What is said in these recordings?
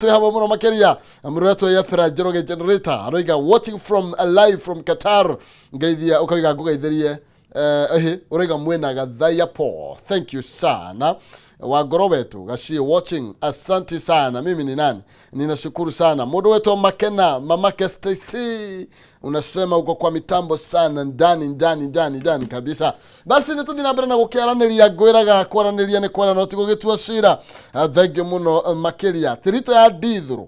Twĩ hamwe mũno makĩria. Mũrũretwo Yethra Njoroge Generator aroiga watching from live from Qatar. Ngeithia ũkauga ngũgeithĩrie, ehe, ũroiga mwena Gathaiya Paul, thank you sana. Wa ngoro wetu Gachie watching, asante sana. Mimi ni nani, ninashukuru sana. Mũndũ wetwo Makena mamake Stacy, unasema uko kwa mitambo sana, ndani ndani ndani ndani kabisa. Basi nĩ tũthiĩ na mbere na gũkĩaranĩria. Ngwĩraga kwaranĩria nĩ kwana no ti gũgĩtua cira. Thank you mũno, makĩria tirito ya ndithũrũ,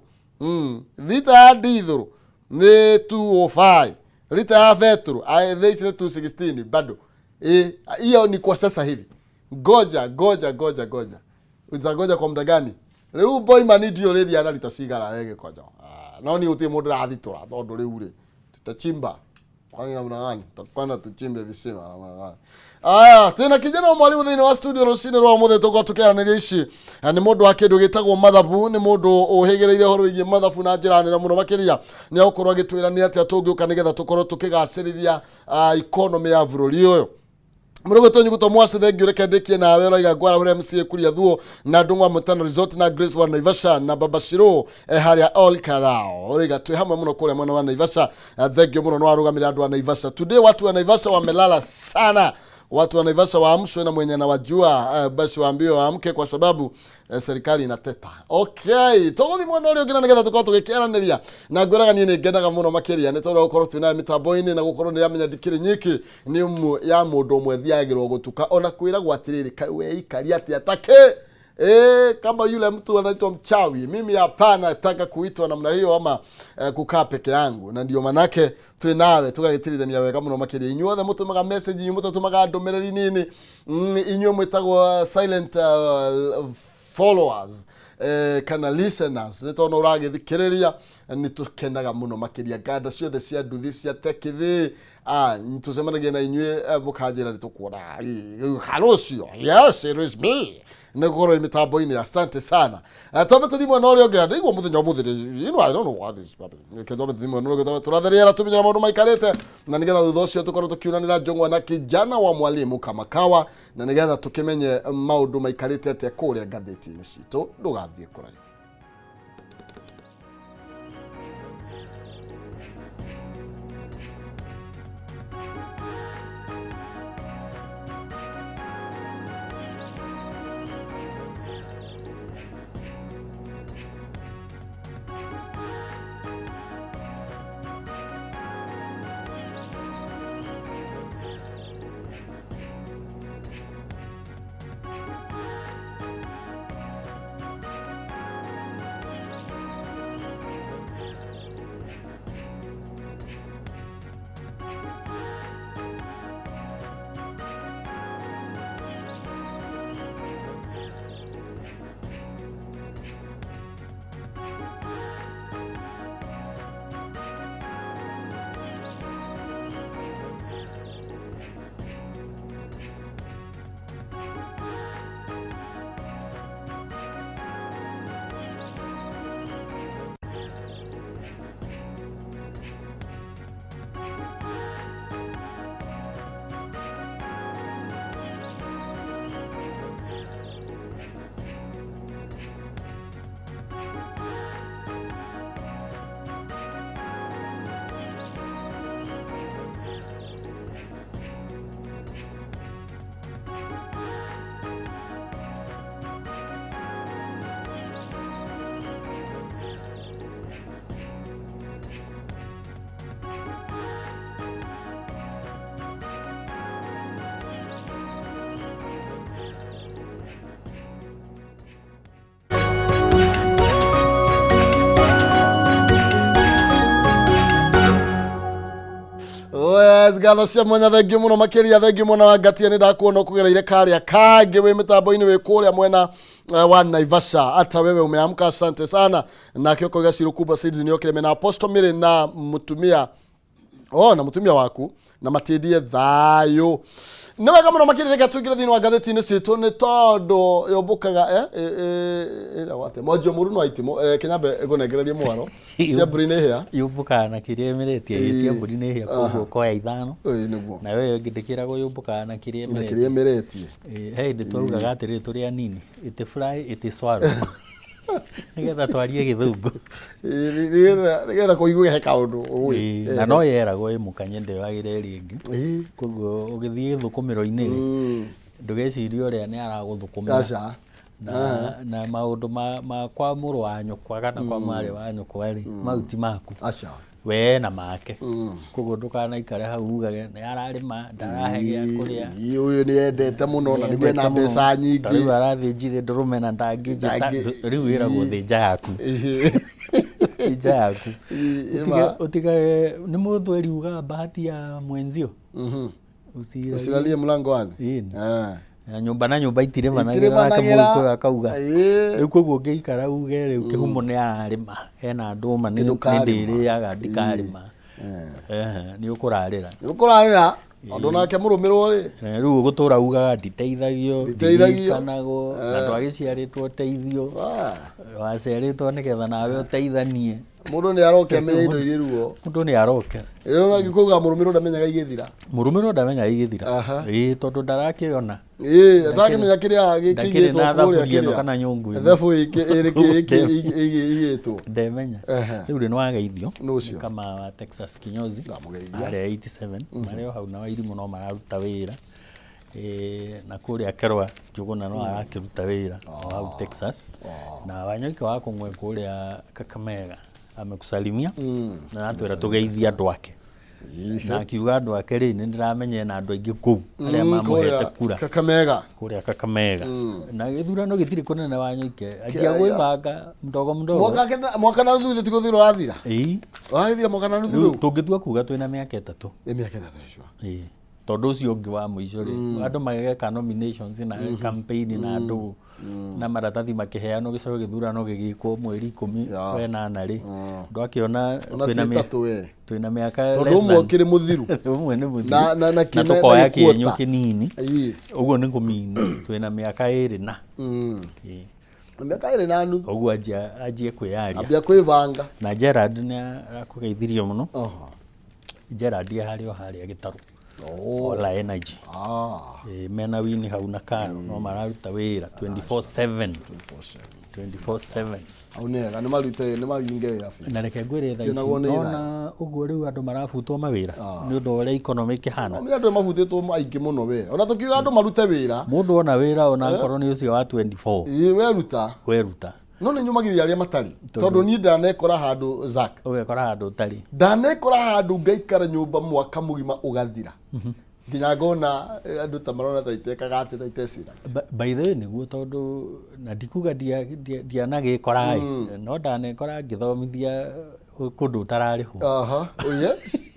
rita ya ndithũrũ nĩ 205, rita ya betũrũ thaa ici nĩ 216 bado. Hiyo ni kwa sasa hivi. Ngoja ngoja ngoja ngoja, utangoja kwa muda gani? Rĩu boiman ndio rĩthiaga na rita cigana we gĩkonyo? Ah, no ni gũtirĩ mũndũ ũrathitũra tondũ rĩu rĩ tutachimba kwani namna gani? Tutakwenda tuchimbe visima namna gani? Aya, twĩna kijana wa mwalimu thĩinĩ wa studio rũcinĩ rwa ũmũthĩ. Tũkorwo tũkĩaranĩria ici. Nĩ mũndũ wa kĩndũ gĩtagwo mathabu, nĩ mũndũ ũhĩgĩrĩire ũhoro wĩgiĩ mathabu na njĩra nene mũno makĩria. Nĩ egũkorwo agĩtwĩra nĩ atĩa tũngĩũka nĩgetha tũkorwo tũkĩgacĩrithia economy ya bũrũri ũyũ. Mũrũgũtũ nyuguto mwasi, thengiũ. Reke ndĩkie nawe. Ũraiga ngwara ũrĩa MCA Kuria Thuo na Ndung'wa Mutano Resort na Grace wa Naivasha na Baba Shiro, harĩa Ol Karao. Ũraiga twĩ hamwe mũno kũrĩa mwena wa Naivasha. Thengiũ mũno, nĩ warũgamĩrĩra andũ a Naivasha. Today watu wa Naivasha wamelala sana. Watu wa Naivasha waamshwe na mwenye anawajua, basi waambiwe waamke kwa sababu serikali inateta. Okay, tũgũthiĩ mwena ũrĩa ũngĩ na nĩgetha tũkorwo tũgĩkĩaranĩria. Na ngwĩraga niĩ nĩ ngenaga mũno makĩria nĩ tondũ wa gũkorwo twĩ nawe mĩtambo-inĩ na gũkorwo nĩ ramenya ndikĩrĩ nyiki. Nĩ ũmwe ya mũndũ ũmwe thiagĩrwo gũtuka ona kwĩragwo atĩrĩrĩ, kaĩ weikaria atĩa takĩ kama yule mtu anaitwa mchawi. Mimi hapana, nataka kuitwa namna hiyo ama kukaa peke yangu, na ndio manake twĩ nawe tũgagĩtirithania wega mũno makĩria. Inyuothe mũtũmaga message, inyuĩ mũtatũmaga ndũmĩrĩri nini, inyuĩ mwĩtagwo silent followers kana listeners, nĩ tondũ ũragĩthikĩrĩria, nĩ tũkenaga mũno makĩria. Nganda ciothe cia nduthi cia tekithi, tũcemanagia na inyuĩ, mũkanjĩra nĩ tũkuona rũcio. Yes, it is me, nĩ gũkorwo ĩ mĩtambo-inĩ. Asante sana. Twambe tũthiĩ mwena ũrĩa ũngĩ. Ndaigua mũthenya ũmũthĩ I don't know what is happening. Reke twambe tũthiĩ mwena ũrĩa ũngĩ, twambe tũrathe rĩera tũmenye maũndũ maikarĩte, na nĩgetha thutha ũcio tũkorwo tũkiunanĩra njũng'wa na kijana wa mwalimu kamakawa, na nĩgetha tũkĩmenye maũndũ maikarĩte atĩa kũrĩa ngathĩti-inĩ citũ. Ndũgathiĩ kũraihu. Yes, ngatho cia mwanya, thengiũ mũno makĩria, thengiũ mwena wa ngatia. Nĩ ndakuona ũkũgereire karĩa kangĩ wĩ mĩtambo-inĩ wĩ kũrĩa mwena wa Naivasha. Hata wewe umeamka, asante sana. Nake ũkoiga Ciru Kuba Seeds nĩ okire mena Apostle Mary na mũtumia, oh, na mũtumia waku na matindie thayũ. Nĩ wega mũno makĩria. Reke tũingĩre thĩinĩ wa ngathĩti-inĩ citũ nĩ tondũ yũmbũkaga ĩragwo atĩa, mwanjio mũru no aitimũ. Kenyambe ngũnengererie mwaro cia mbũri nĩ hĩa. Yũmbũkaga na kĩrĩa ĩmeretie. Cia mbũri nĩ hĩa, koguo ũkoya ithano. Ĩĩ, nĩguo. Nayo ĩyo ĩngĩ ndĩkĩragwo yũmbũkaga na kĩrĩa na ĩmeretie. Kĩrĩa ĩmeretie. Ĩĩ, he hĩndĩ twaugaga atĩrĩrĩ tũrĩ anini, ĩtĩ fly ĩtĩ swallow. Nĩgetha twarie gĩthũngũ. Nĩgetha kũigue he kaũndũ ũĩ. Ĩĩ, na no yeragwo ĩ mũkanye ndĩoyagĩra ĩrĩa ĩngĩ. Koguo ũgĩthiĩ gĩthũkũmĩro-inĩ rĩ, ndũgecirie ũrĩa nĩ aragũthũkũmĩra. Aca. Na maũndũ ma kwa mũrũ wa nyũkwa kana kwa mwarĩ wa nyũkwa rĩ, mau ti maku. Aca. We na make. Koguo ndũkanaikare hau ugage nĩ ararĩma, ndarahe gĩa kũrĩa. Ĩĩ, ũyũ nĩ endete mũno na nĩguo ena mbeca Ta nyingĩ. rĩu arathĩnjire ndũrũme na ndangĩnjĩta. Rĩu wĩragwo thĩnja yaku. Thĩnja yaku. Ũtigage nĩ mũthweri ugaga bahati ya mwenzio. Usilalie mlango wazi. Ĩĩ. Ah. Na nyũmba na nyũmba itirĩmanagĩra nake Itirĩmanagĩra. Mũgĩkũyũ akauga. Ĩĩ. Rĩu koguo ũngĩikara uge rĩu kĩhumo nĩ ararĩma ena ndũma nĩ Ndũkarĩma. ndĩrĩaga ndikarĩma. Ehe, nĩ ũkũrarĩra. Nĩ ũkũrarĩra tondũ nake mũrũmĩrwo rĩ. Rĩu ũgũtũra ugaga nditeithagio, Nditeithagio. ndirikanagwo, na ndwagĩciarĩtwo ũteithio, Ah. waciarĩtwo nĩgetha nawe ũteithanie. Mũndũ nĩ aroke amenye indo irĩ ruo. Mũndũ nĩ aroke. Rĩu ũngĩkauga mũrũmĩrwo ndamenyaga igĩthira. Mũrũmĩrwo ndamenyaga igĩthira. Aha. Ĩĩ, tondũ ndarakĩona. Ĩĩ, atarakĩmenya kĩrĩa Ndakĩrĩ kĩigĩtwo na kũrĩa thaburia ĩno kĩrĩa. kana nyũngũ ĩno. Thabu ĩigĩtwo. Ndemenya. Ehe. Rĩu rĩ nĩwageithio. Nũ ũcio? Nĩ kama wa Texas kinyozi. Ndamũgeithia. Harĩa 87. Marĩ o hau na Wairimũ no mararuta wĩra. Ĩĩ, na kũrĩa Kerwa Njũgũna no arakĩruta wĩra o hau Texas. Na Wanyoike wa Kũng'we kũrĩa Kakamega amekusalimia na aratwĩra tũgeithie andũ ake. Na akiuga andũ ake rĩ, nĩ ndĩramenya ena andũ aingĩ kũu arĩa mamũhete kura Kakamega. kũrĩa Kakamega. Na gĩthurano gĩtirĩ kũnene Wanyoike, anjia gwĩbanga mdogo mdogo. Mwaka na nuthu ithe tiguthira ũrathira. Ĩĩ. Ũragĩthira mwaka na nuthu Rĩu rĩu. tũngĩtua kuga twĩna mĩaka 3. Nĩ mĩaka 3 ĩcua. Ĩĩ. Tondũ ũcio ũngĩ wa mũico rĩ, andũ mageka nominations na campaign na andũ na maratathi makĩheanwo gĩcoke gĩthurano gĩgĩkwo mweri 18 rĩ, ndwakĩona Ona ti 3 we. twĩna mĩaka Tondũ less ũmwe than- ũkĩrĩ mũthiru. ũmwe nĩ mũthiru. Na Na tũkoya na kĩenyũ gĩkuota. kĩnini. Ĩĩ. Ũguo nĩ kũmini twĩna mĩaka 2 na. Ĩĩ. Mĩaka 2 na nuthu. Ũguo anjie kwĩyaria. Ambia kwĩbanga. Na Gerard nĩ arakũgeithirie mũno. Oho. Gerard harĩ o harĩa gĩtarũ. Oh. Ola Energy. Ah. Ĩĩ, mena wini hau na karo no mararuta wĩra 24/7. 24/7. Hau nĩ hega, nĩ marute nĩ maringe wĩra biũ. Na reke ngwĩre thaa ici Tionagwo nĩ ithaa. nona ũguo rĩu andũ marabutwo mawĩra nĩ ũndũ wa ũrĩa economy ĩkĩhana. Ũmenye andũ mabutĩtwo aingĩ mũno we. Ona tũkiuga andũ marute wĩra. Mũndũ ona wĩra ona akorwo nĩ ũcio wa 24. Ĩĩ, weruta. Weruta. No nĩ nyũmagĩrĩria arĩa matarĩ. Tondũ niĩ ndanekora handũ Zack. Ũgekora handũ ũtarĩ. Ndanekora handũ ngaikara nyũmba mwaka mũgima ũgathira. Nginya ngona andũ ta marona ta itekaga atĩ ta iteciragia. By the way nĩguo tondũ na ndikuga ndianagĩkora ĩ, no ndanekora ngĩthomithia kũndũ ũtararĩhwo. Aha, oh yes.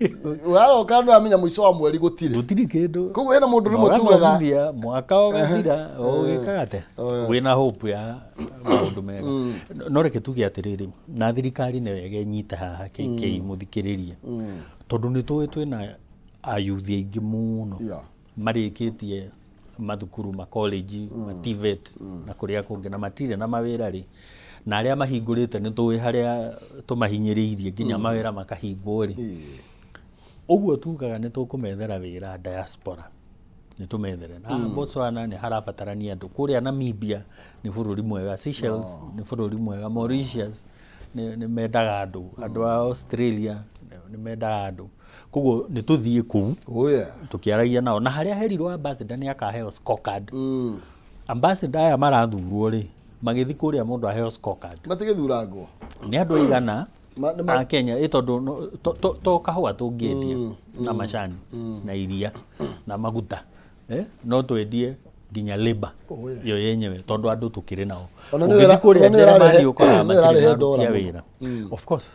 Waroka nĩ wamenya mũico wa mweri gũtirĩ. Gũtirĩ kĩndũ. Koguo hena mũndũ rĩmwe tugaga. Ũgathomithia mwaka ũgathira ũgĩkaga atĩa? Wĩna hope ya maũndũ mega. No reke tuge atĩrĩrĩ, na thirikari nĩ wega ĩnyite haha KK mũthikĩrĩrie. Tondũ nĩ tũĩ twĩna ayuthi aingĩ mũno marĩkĩtie mathukuru ma college, ma TVET na kũrĩa kũngĩ na matirĩ na mawĩra rĩ, na arĩa mahingũrĩte nĩ tũĩ harĩa tũmahinyĩrĩirie nginya mawĩra makahingwo rĩ. Ũguo tugaga nĩ tũkũmethera wĩra diaspora. Nĩ tũmethere. Na Botswana nĩ harabatarania andũ. Kũrĩa Namibia nĩ bũrũri mwega, Seychelles nĩ bũrũri mwega, Mauritius nĩ mendaga andũ, andũ a Australia nĩ mendaga andũ. Koguo nĩ tũthiĩ kũu Oh yeah. tũkĩaragia nao na harĩa herirwo ambassador nĩ akaheo scorecard. Ambassador aya marathurwo rĩ, magĩthiĩ kũrĩa mũndũ aheo scorecard. Matigĩthurangwo. Nĩ andũ aigana a Kenya ĩ tondũ to kahũa tũngĩendia na macani na iria na maguta no twendie nginya labor Oh, yeah. yo yenyewe tondũ andũ tũkĩrĩ nao. Ona nĩ Ũngĩthiĩ wĩra- kũrĩa ona nĩ wĩra Jeremani arehe- ũkoraga nĩ wĩra matirĩ arehe na aruti a ndora wĩra. Of course,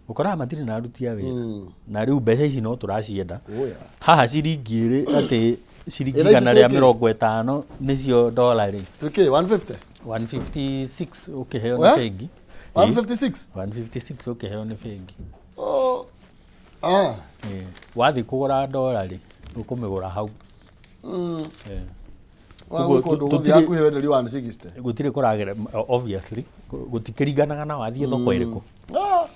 ũkoraga matirĩ na aruti a wĩra. Na rĩu mbeca ici no tũracienda. Oh yeah. Haha ciringi ĩrĩ atĩ ciringi Ĩ thaa ici igana rĩa twĩkĩ? 50 nĩcio dola rĩ. Twĩkĩ 150? 156 ũkĩheo nĩ We? bengi. 156? 156 ũkĩheo nĩ bengi. Oh. Ah. Wathiĩ kũgũra dola rĩ, ũkũmĩgũra hau. Wa gwĩ kũndũ gũthiĩ hakuhĩ wenderio 160. Gũtirĩ kũragĩra, obviously, gũtikĩringanaga na wathiĩ thoko ĩrĩkũ. Ah.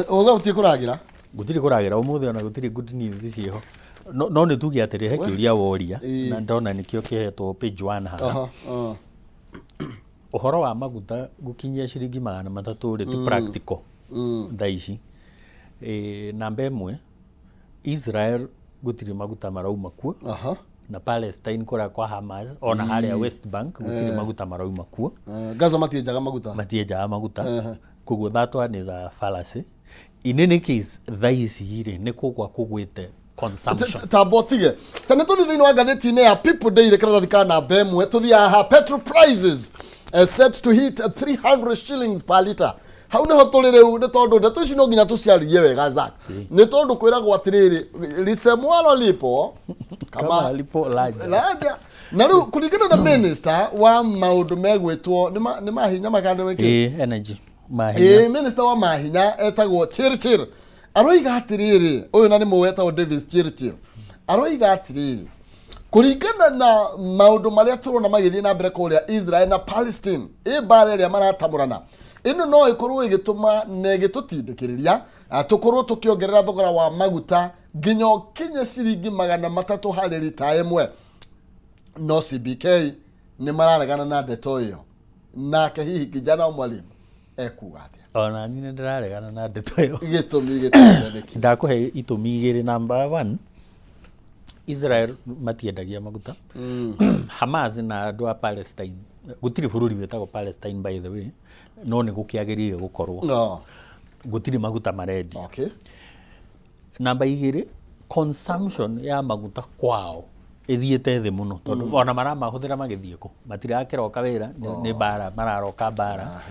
Uga gũtirĩ kũragĩra? Gũtirĩ kũragĩra ũmũthĩ ona gũtirĩ good news ciĩho. No nĩ tuge atĩrĩ, he kĩũria woria na ndona nĩkĩo kĩhetwo page 1 haha. Aha, ah. Ũhoro wa maguta gũkinyia ciringi 300 rĩ, ti practical thaa ici. Namba ĩmwe, Israel gũtirĩ maguta marauma kuo. Na Palestine kũrĩa kwa Hamas ona harĩa West Bank gũtirĩ maguta marauma kuo. Gaza matienjaga maguta. Matienjaga maguta. Koguo that one is a fallacy. In any case, thaa ici rĩ, nĩ kũgwa kũgwĩte consumption. Tamba ũtige ta nĩ tũthiĩ thĩinĩ wa ngathĩti-inĩ ya People Daily karatathi ka namba ĩmwe, tũthiĩ haha, petrol prices set to hit 300 shillings per liter. Hau nĩho tũrĩ rĩu, nĩ tondũ ndeto ici no nginya tũciarie wega, Zack, nĩ tondũ kwĩragwo atĩrĩrĩ, lisemwalo lipo kama lipo laja. Laja. Na rĩu kũringana na minister wa maũndũ megwĩtwo nĩ mahinya makana nĩ kĩ? Ĩĩ, energy mahinya. Ĩĩ, minister wa mahinya etagwo Chirchir aroiga atĩrĩrĩ, ũyũ na nĩ mũĩ etagwo Davis Chirchir, aroiga atĩrĩrĩ, kũringana na maũndũ marĩa tũrona magĩthiĩ na mbere kũrĩa Israel na Palestine, ĩ mbara ĩrĩa maratamũrana ĩno no ĩkorwo ĩgĩtũma na ĩgĩtũtindĩkĩrĩria tũkorwo tũkĩongerera thogora wa maguta nginya ũkinye ciringi 300 harĩ rita ĩmwe. No CBK nĩ mararegana na ndeto ĩyo. Nake hihi kijana wa mwalimu ekuga atĩa? Ona niĩ nĩ ndĩraregana na ndeto ĩyo. Gĩtũmi nĩkĩ? Ndakũhe itũmi igĩrĩ. Number one, Israel matiendagia maguta. Hamas na andũ a Palestine, gũtirĩ bũrũri wĩtagwo Palestine, by the way, no nĩ gũkĩagĩrĩire gũkorwo. No. Gũtirĩ maguta marendia. Namba igĩrĩ, consumption ya maguta kwao ĩthiĩte thĩ mũno, tondũ ona maramahũthĩra magĩthiĩ kũ matirakĩroka wĩra, nĩ mbara mararoka mbara.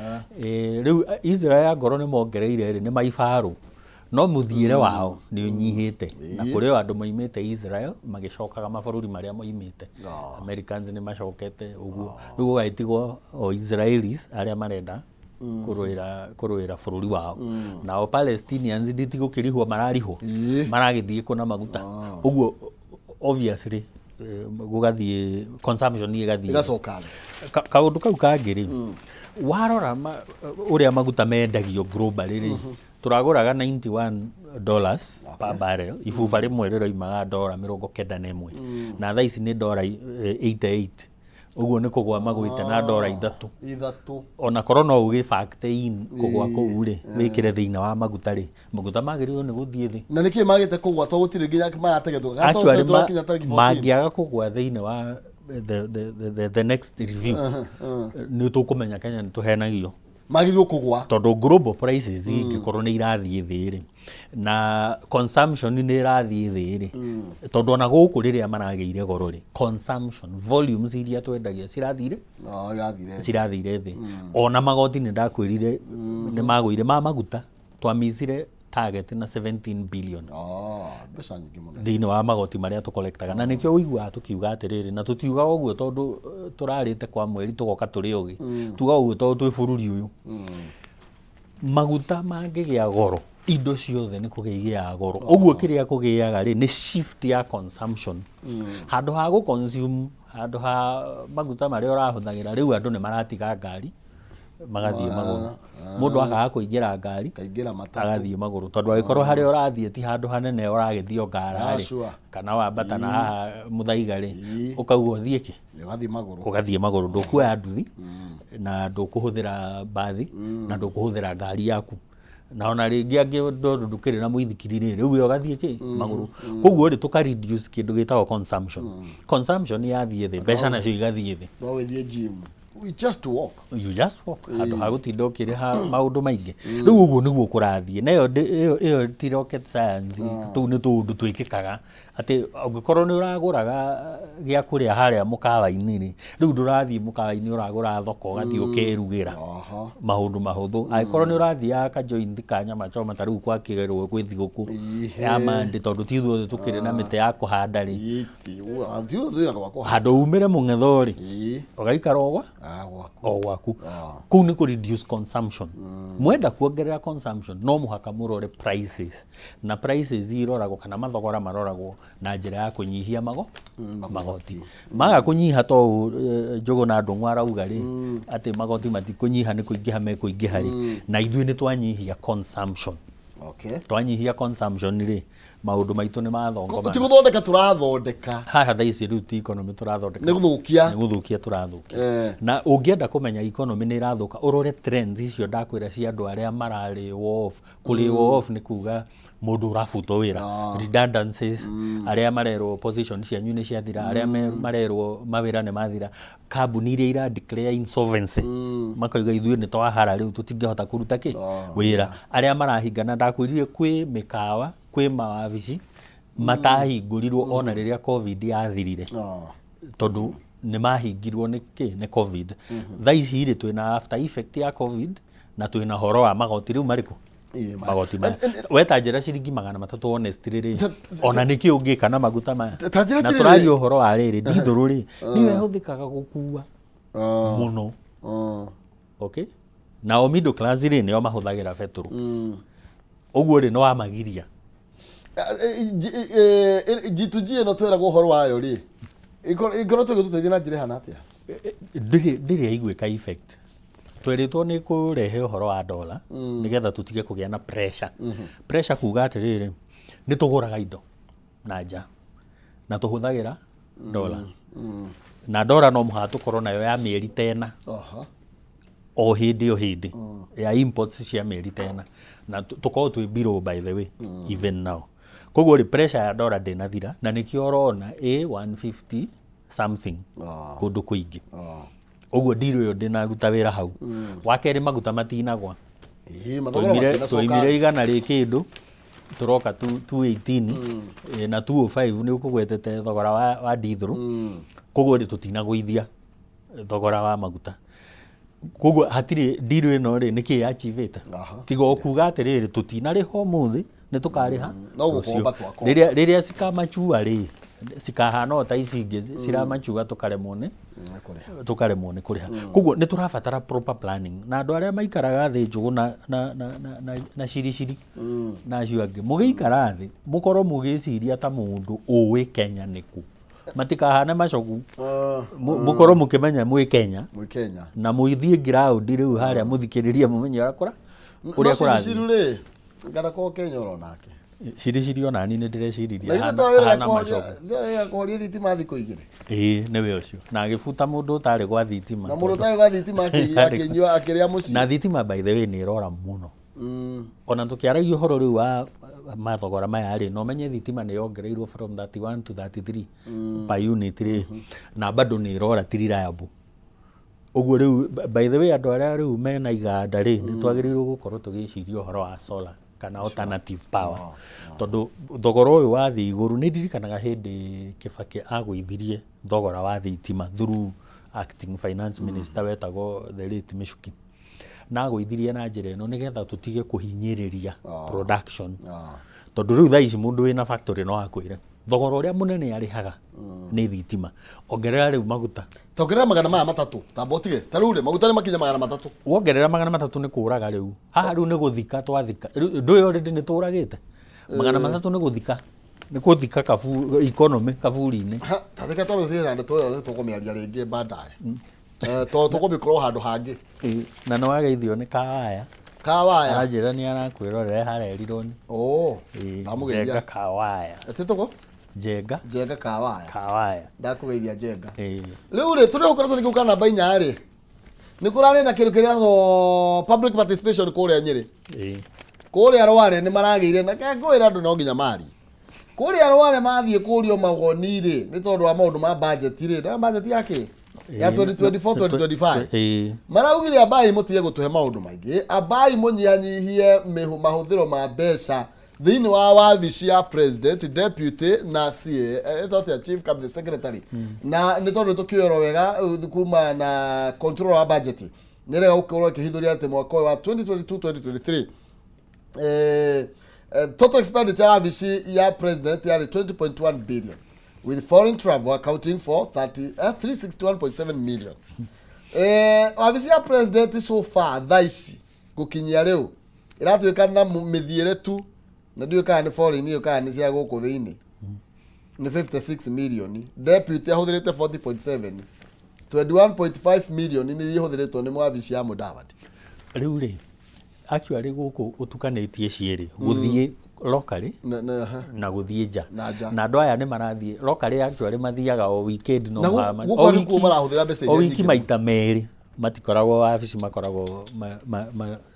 Rĩu Israel angorwo nĩ mongereire rĩ, nĩ maibarũ, no mũthiĩre wao nĩ ũnyihĩte, na kũrĩ o andũ moimĩte Israel magĩcokaga mabũrũri marĩa moimĩte. Americans nĩ macokete ũguo, rĩu gũgagĩtigwo o Israelis arĩa marenda kũrũĩra bũrũri wao. Nao Palestinians nditigũkĩrihwo mararihwo, maragĩthiĩ kũ na maguta? Ũguo obviously gũgathiĩ consumption ĩgathiĩ ĩgacoka thĩ. Kaũndũ kau kangĩ rĩ, warora ũrĩa maguta mendagio globally rĩ, tũragũraga $91 per barrel, ibuba rĩmwe rĩroimaga ndora 91, na thaa ici nĩ ndora 88. Ũguo nĩ kũgwa magwĩte na ndora 3. 3. Ona korwo no ũgĩ factor in kũgwa kũu rĩ, wĩkĩre thĩinĩ wa maguta rĩ, maguta magĩrĩirwo nĩ gũthiĩ thĩ. Na nĩkĩ magĩte kũgwa to gũtirĩ nginya marategetwo? Actually, tũrakinya tarĩki 14. Mangĩaga kũgwa thĩinĩ wa the next review, nĩ tũkũmenya Kenya nĩ tũhenagio. Magĩrĩirwo kũgwa. Tondũ global prices ingĩkorwo nĩ irathiĩ thĩ rĩ, na consumption nĩ ĩrathiĩ thĩ rĩ, tondũ ona gũkũ rĩrĩa maragĩire goro rĩ, consumption volumes iria twendagia cirathire. No, irathire. Cirathire thĩ. Ona magoti nĩ ndakwĩrire nĩ magũire ma maguta, twamicire target na 17 billion. Oh, mbeca nyingĩ mũno. Thĩinĩ wa magoti marĩa tũkolektaga, na nĩkĩo ũiguaga tũkiuga atĩrĩrĩ, na tũtiugaga ũguo tondũ tũrarĩte kwa mweri tũgoka tũrĩ ũgĩ, tugaga ũguo tondũ twĩ bũrũri ũyũ, maguta mangĩgĩa goro, indo ciothe nĩ kũgĩa igĩaga goro. Ũguo kĩrĩa kũgĩaga rĩ, nĩ shift ya consumption. Handũ ha gũ consume, handũ ha maguta marĩa ũrahũthagĩra rĩu, andũ nĩ maratiga ngari magathiĩ magũrũ. Mũndũ akaga kũingĩra ngari, kaingĩra matatũ, agathiĩ magũrũ, tondũ angĩkorwo harĩa ũrathiĩ ti handũ hanene, ũragĩthiĩ o ngara rĩ, kana wambata na haha mũthaiga rĩ, ũkauga ũthiĩ kĩ? Ũgathiĩ magũrũ. Ũgathiĩ magũrũ, ndũkuoya nduthi na ndũkũhũthĩra mbathi na ndũkũhũthĩra ngari yaku, na ona rĩngĩ angĩ tondũ ndũkĩrĩ na mũithikiri rĩ, rĩu we ũgathiĩ kĩ? Magũrũ. Koguo rĩ, tũka reduce kĩndũ gĩtagwo consumption. Consumption yathiĩ thĩ, mbeca nacio igathiĩ thĩ. No wĩthiĩ gym. We just walk. You just walk handũ ha gũtinda ũkĩrĩha maũndũ maingĩ. Rĩu ũguo nĩguo kũrathiĩ, na ĩyo ĩyo ti rocket science. Tũu nĩ tũũndũ twĩkĩkaga atĩ ũngĩkorwo nĩ ũragũraga gĩa kũrĩa harĩa mũkawa-inĩ rĩ, rĩu ndũrathiĩ mũkawa-inĩ, ũragũra thoko, ũgathiĩ ũkerugĩra. Maũndũ mahũthũ. Angĩkorwo nĩ ũrathiaga kajoint ka nyama choma, ta rĩu gwakĩrwo gwĩ thigũkũ ya Monday, tondũ ti ithuothe tũkĩrĩ na mĩtĩ ya kũhanda rĩ, Thiĩ ũthiaga gwakwa. Handũ umĩre mũng'etho rĩ, ũgaikara o gwa Ah, gwaku. O gwaku. Kũu nĩ kũ reduce consumption. Mwenda kuongerera consumption, no mũhaka mũrore prices, na prices iroragwo kana mathogora maroragwo na njĩra ya kũnyihia magoti. Maga kũnyiha to ũũ, Njũgũna Ndũng'ũ arauga rĩ, atĩ magoti matikũnyiha, nĩ kũingĩha mekũingĩha rĩ, na ithuĩ nĩ twanyihia consumption. Twanyihia consumption rĩ, Maũndũ maitũ nĩ Ti mathongomana. Gũthondeka tũrathondeka. Haha thaa ici rĩu ti economy tũrathondeka. Nĩ gũthũkia. Nĩ gũthũkia tũrathũkia. Na ũngĩenda kũmenya economy nĩ ĩrathũka, ũrore trends icio ndakwĩra cia andũ arĩa mararĩwo off. Kũrĩwo off nĩ kuga mũndũ ũrabutwo wĩra, redundancies, arĩa marerwo position cianyu nĩ ciathira, arĩa marerwo mawĩra nĩ mathira, kambuni iria ira declare insolvency, makoiga ithuĩ nĩ twahara, rĩu tũtingĩhota kũruta kĩ wĩra, arĩa marahingana. Ndakwĩrire kwĩ mĩkawa, kwĩ mawabici matahingũrirwo ona rĩrĩa COVID yathirire, tondũ nĩ mahingirwo nĩ kĩ? Nĩ COVID. Thaa ici rĩ, twĩna after effect ya COVID na twĩna horo wa magoti rĩu marĩkũ? Ĩĩ, Magoti maya weta njĩra ciringi 300, honestly rĩ, ona nĩkĩ ũngĩka na maguta maya? Ta njĩra Na atĩrĩrĩ. tũraria ũhoro wa rĩrĩ, ndithũrũ rĩ, nĩyo ĩhũthĩkaga gũkua mũno. Okay, nao middle class rĩ, nĩo mahũthagĩra betũrũ. Ũguo rĩ, nĩ wamagiria. G2G ĩno twĩragwo ũhoro wayo rĩ, ĩkoretwo ĩgĩtũteithia na njĩra ĩhana atĩa? Ndĩrĩ yaiguĩka effect. Twerĩtwo nĩ kũrehe ũhoro wa dola nĩgetha tũtige kũgĩa na pressure. Pressure kuga atĩrĩrĩ, nĩ tũgũraga indo na nja na tũhũthagĩra dola, na dola no mũhaka tũkorwo nayo ya mĩeri tena, o hĩndĩ o hĩndĩ, ya imports cia mĩeri tena, na tũkorwo twĩ below, by the way, even now. Koguo rĩ, pressure ya dola ndĩnathira, na nĩkĩo ũrona ĩ 150 something kũndũ kũingĩ. Ũguo ndirũ ĩyo ndĩnaruta wĩra hau. Wa kerĩ, maguta matinagwa. Ĩĩ, mathogora matinacoka. Twaimire 100 rĩ kĩndũ, tũroka 218 na 205 nĩ ũkũgwetete thogora wa ndithũrũ. Koguo rĩ, tũtinagũithia thogora wa maguta. Koguo hatirĩ ndirũ ĩno rĩ, nĩkĩ yachivĩte, tiga o kuga atĩrĩrĩ, tũtinarĩha ũmũthĩ, nĩ tũkarĩha No gũkomba rũciũ. twakomba. Rĩrĩa cikamachua rĩ, cikahana o ta ici ingĩ ciramachua, tũkaremwo nĩ Nĩ kũrĩha. Tũkaremwo nĩ kũrĩha. Koguo nĩ tũrabatara proper planning, na andũ arĩa maikaraga thĩ njũgũ na ciriciri na acio angĩ, mũgĩikara thĩ mũkorwo mũgĩciria ta mũndũ ũĩ Kenya nĩkũ, matikahane macogu. Mũkorwo mũkĩmenya mwĩ Kenya. Mwĩ Kenya. Na mũthiĩ ground rĩu harĩa, mũthikĩrĩrie, mũmenye ũrĩa kũra ũrĩa No kũrathiĩ. Ciriciru rĩ, ngana Kenya oro nake. Ciriciri onani nĩ ndĩreciririe Na githĩ ahana to wĩra ahana macogu. Wĩra kũhoria thitima thikũ 2? Ĩĩ, nĩwe ũcio na agĩbuta mũndũ ũtarĩ gwa thitima. Na mũndũ ũtarĩ gwa thitima akĩnyua akĩrĩa mũciĩ. Na thitima, by the way, nĩ ĩrora mũno. Ona tũkĩaragia ũhoro rĩu wa mathogora maya rĩ, na ũmenye thitima nĩ yongereirwo from 31 to 33 per unit rĩ, na bado nĩ ĩrora, ti reliable. Ũguo rĩu, by the way, andũ arĩa rĩu mena iganda rĩ, nĩ twagĩrĩirwo gũkorwo tũgĩciria ũhoro wa solar kana alternative power, tondũ thogora ũyũ wathiĩ igũrũ. Nĩ ndirikanaga hĩndĩ Kibaki agũithirie thogora wa thitima through acting finance minister wetagwo the late Michuki, na agũithirie na njĩra ĩno nĩgetha tũtige kũhinyĩrĩria production, tondũ rĩu thaa ici mũndũ wĩna factory no akwĩre thogora ũrĩa mũnene arĩhaga nĩ thitima, ongerera rĩu maguta. Tongerera magana maya matatũ, tamba ũtige ta rĩu rĩ, maguta nĩ makinya 300. Wongerera 300 nĩ kũraga. Rĩu haha rĩu nĩ gũthika twathika. Rĩu ndũĩ already nĩ tũragĩte 300, nĩ gũthika kabu economy kaburi-inĩ. Ha, tathika twambe na ndeto ĩyo, nĩ tũkũmĩaria rĩngĩ baadaye. Tondũ tũkũmĩkorwo handũ hangĩ. Ĩĩ, na nĩ wageithio nĩ Kawaya. Kawaya. Aranjĩra nĩ arakwĩrorera harerirwo nĩ Oh, Ĩĩ, ndamũgeithia. Njenga Kawaya. Etĩtũgo Njenga. Njenga Kawaya. Kawaya. Ndakũgeithia, Njenga. Ĩĩ. Rĩu rĩ, tũrĩ gũkorwo tũthiĩ gũka namba 4 rĩ, nĩ kũrarĩ na kĩndũ kĩrĩa public participation kũrĩa Nyĩrĩ. Kũrĩa Rware nĩ maragĩire na ngwĩra andũ no nginya mari kũrĩa Rware mathiĩ kũrio mawoni rĩ, nĩ tondũ wa maũndũ ma budget rĩ, na budget ya kĩ ya 2024 2025. Maraugire ambai mũtige gũtũhe maũndũ maingĩ, ambai mũnyihanyihie mahũthĩro ma mbeca thĩinĩ wa wabici ya president, deputy na CA, ĩtwo atĩa, chief cabinet secretary, na nĩ tondũ tũkĩũĩ wega kuma na control wa budget nĩ rega gũkorwo ĩkĩhithũria atĩ mwaka ũyũ wa 2022 2023 total expenditure ya wabici ya president yarĩ 20.1 billion, with foreign travel accounting for 30, 361.7 million. Wabici ya president so far thaa ici gũkinyia rĩu ĩratuĩka na mĩthiĩre tu, na ndiũĩ kana nĩ foreign iyo kana nĩ cia gũkũ thĩinĩ, nĩ 56 million. Deputy ahũthĩrĩte 40.7, 21.5 million nĩ ihũthĩrĩtwo nĩ wabici ya Mudavadi. Rĩu rĩ, Actually gũkũ ũtukanĩtie cierĩ, gũthiĩ locally Na, aha. na gũthiĩ nja. Na nja. Na andũ aya nĩ marathiĩ locally, actually mathiaga o weekend, no Na gũkũ o nĩkuo marahũthĩra mbeca iria o wiki nyingĩ. Maita merĩ matikoragwo wabici, makoragwo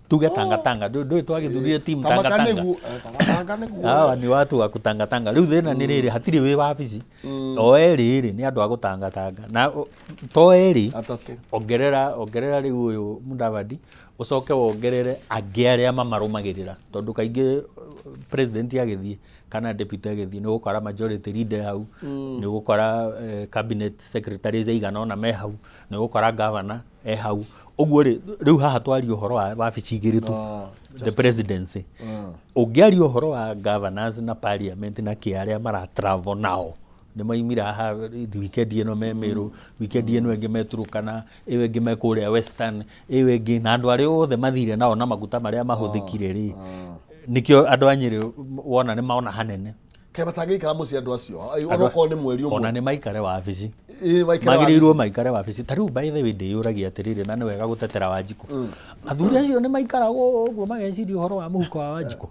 tuge tangatanga. Ndũĩ twagĩthurire team Tamaka tangatanga. nĩguo, tangatanga nĩguo. Hawa ni watu wa kutangatanga. Rĩu thĩna nĩ rĩrĩ, hatirĩ wĩ wabici. O erĩ rĩ, nĩ andũ a gũtangatanga na to erĩ. Atatũ. Ongerera rĩu ũyũ Mudavadi, ũcoke wongerere angĩ arĩa mamarũmagĩrĩra, tondũ kaingĩ president agĩthiĩ kana deputy agĩthiĩ, nĩ ũgũkora majority leader hau, nĩ ũgũkora cabinet secretaries aigana ũna me hau, nĩ ũgũkora governor e hau. Ũguo rĩ, rĩu haha twaria ũhoro wa wabici igĩrĩ tu, the presidency. Ũngĩaria ũhoro wa governors na parliament na kĩ, arĩa mara travel nao nĩ maimire haha weekend ĩno me Meru, weekend ĩno ĩngĩ me Turkana, ĩyo ĩngĩ me kũrĩa Western, ĩyo ĩngĩ, na andũ arĩa othe mathire nao na maguta marĩa mahũthĩkire rĩ, nĩkĩo andũ a Nyĩrĩ wona nĩ maona hanene. Kaĩ matangĩikara mũciĩ andũ acio? Ai, onokorwo nĩ mweri ũmwe. Ona nĩ maikare wabici. Ĩ, maikare magĩrĩirwo wabici. Maikare wabici. Ta rĩu, by the way, ndĩyũragia atĩrĩrĩ, na nĩ wega gũtetera Wanjikũ, athuri acio nĩ maikaragwo ũguo mageciria ũhoro wa mũhuko wa Wanjikũ?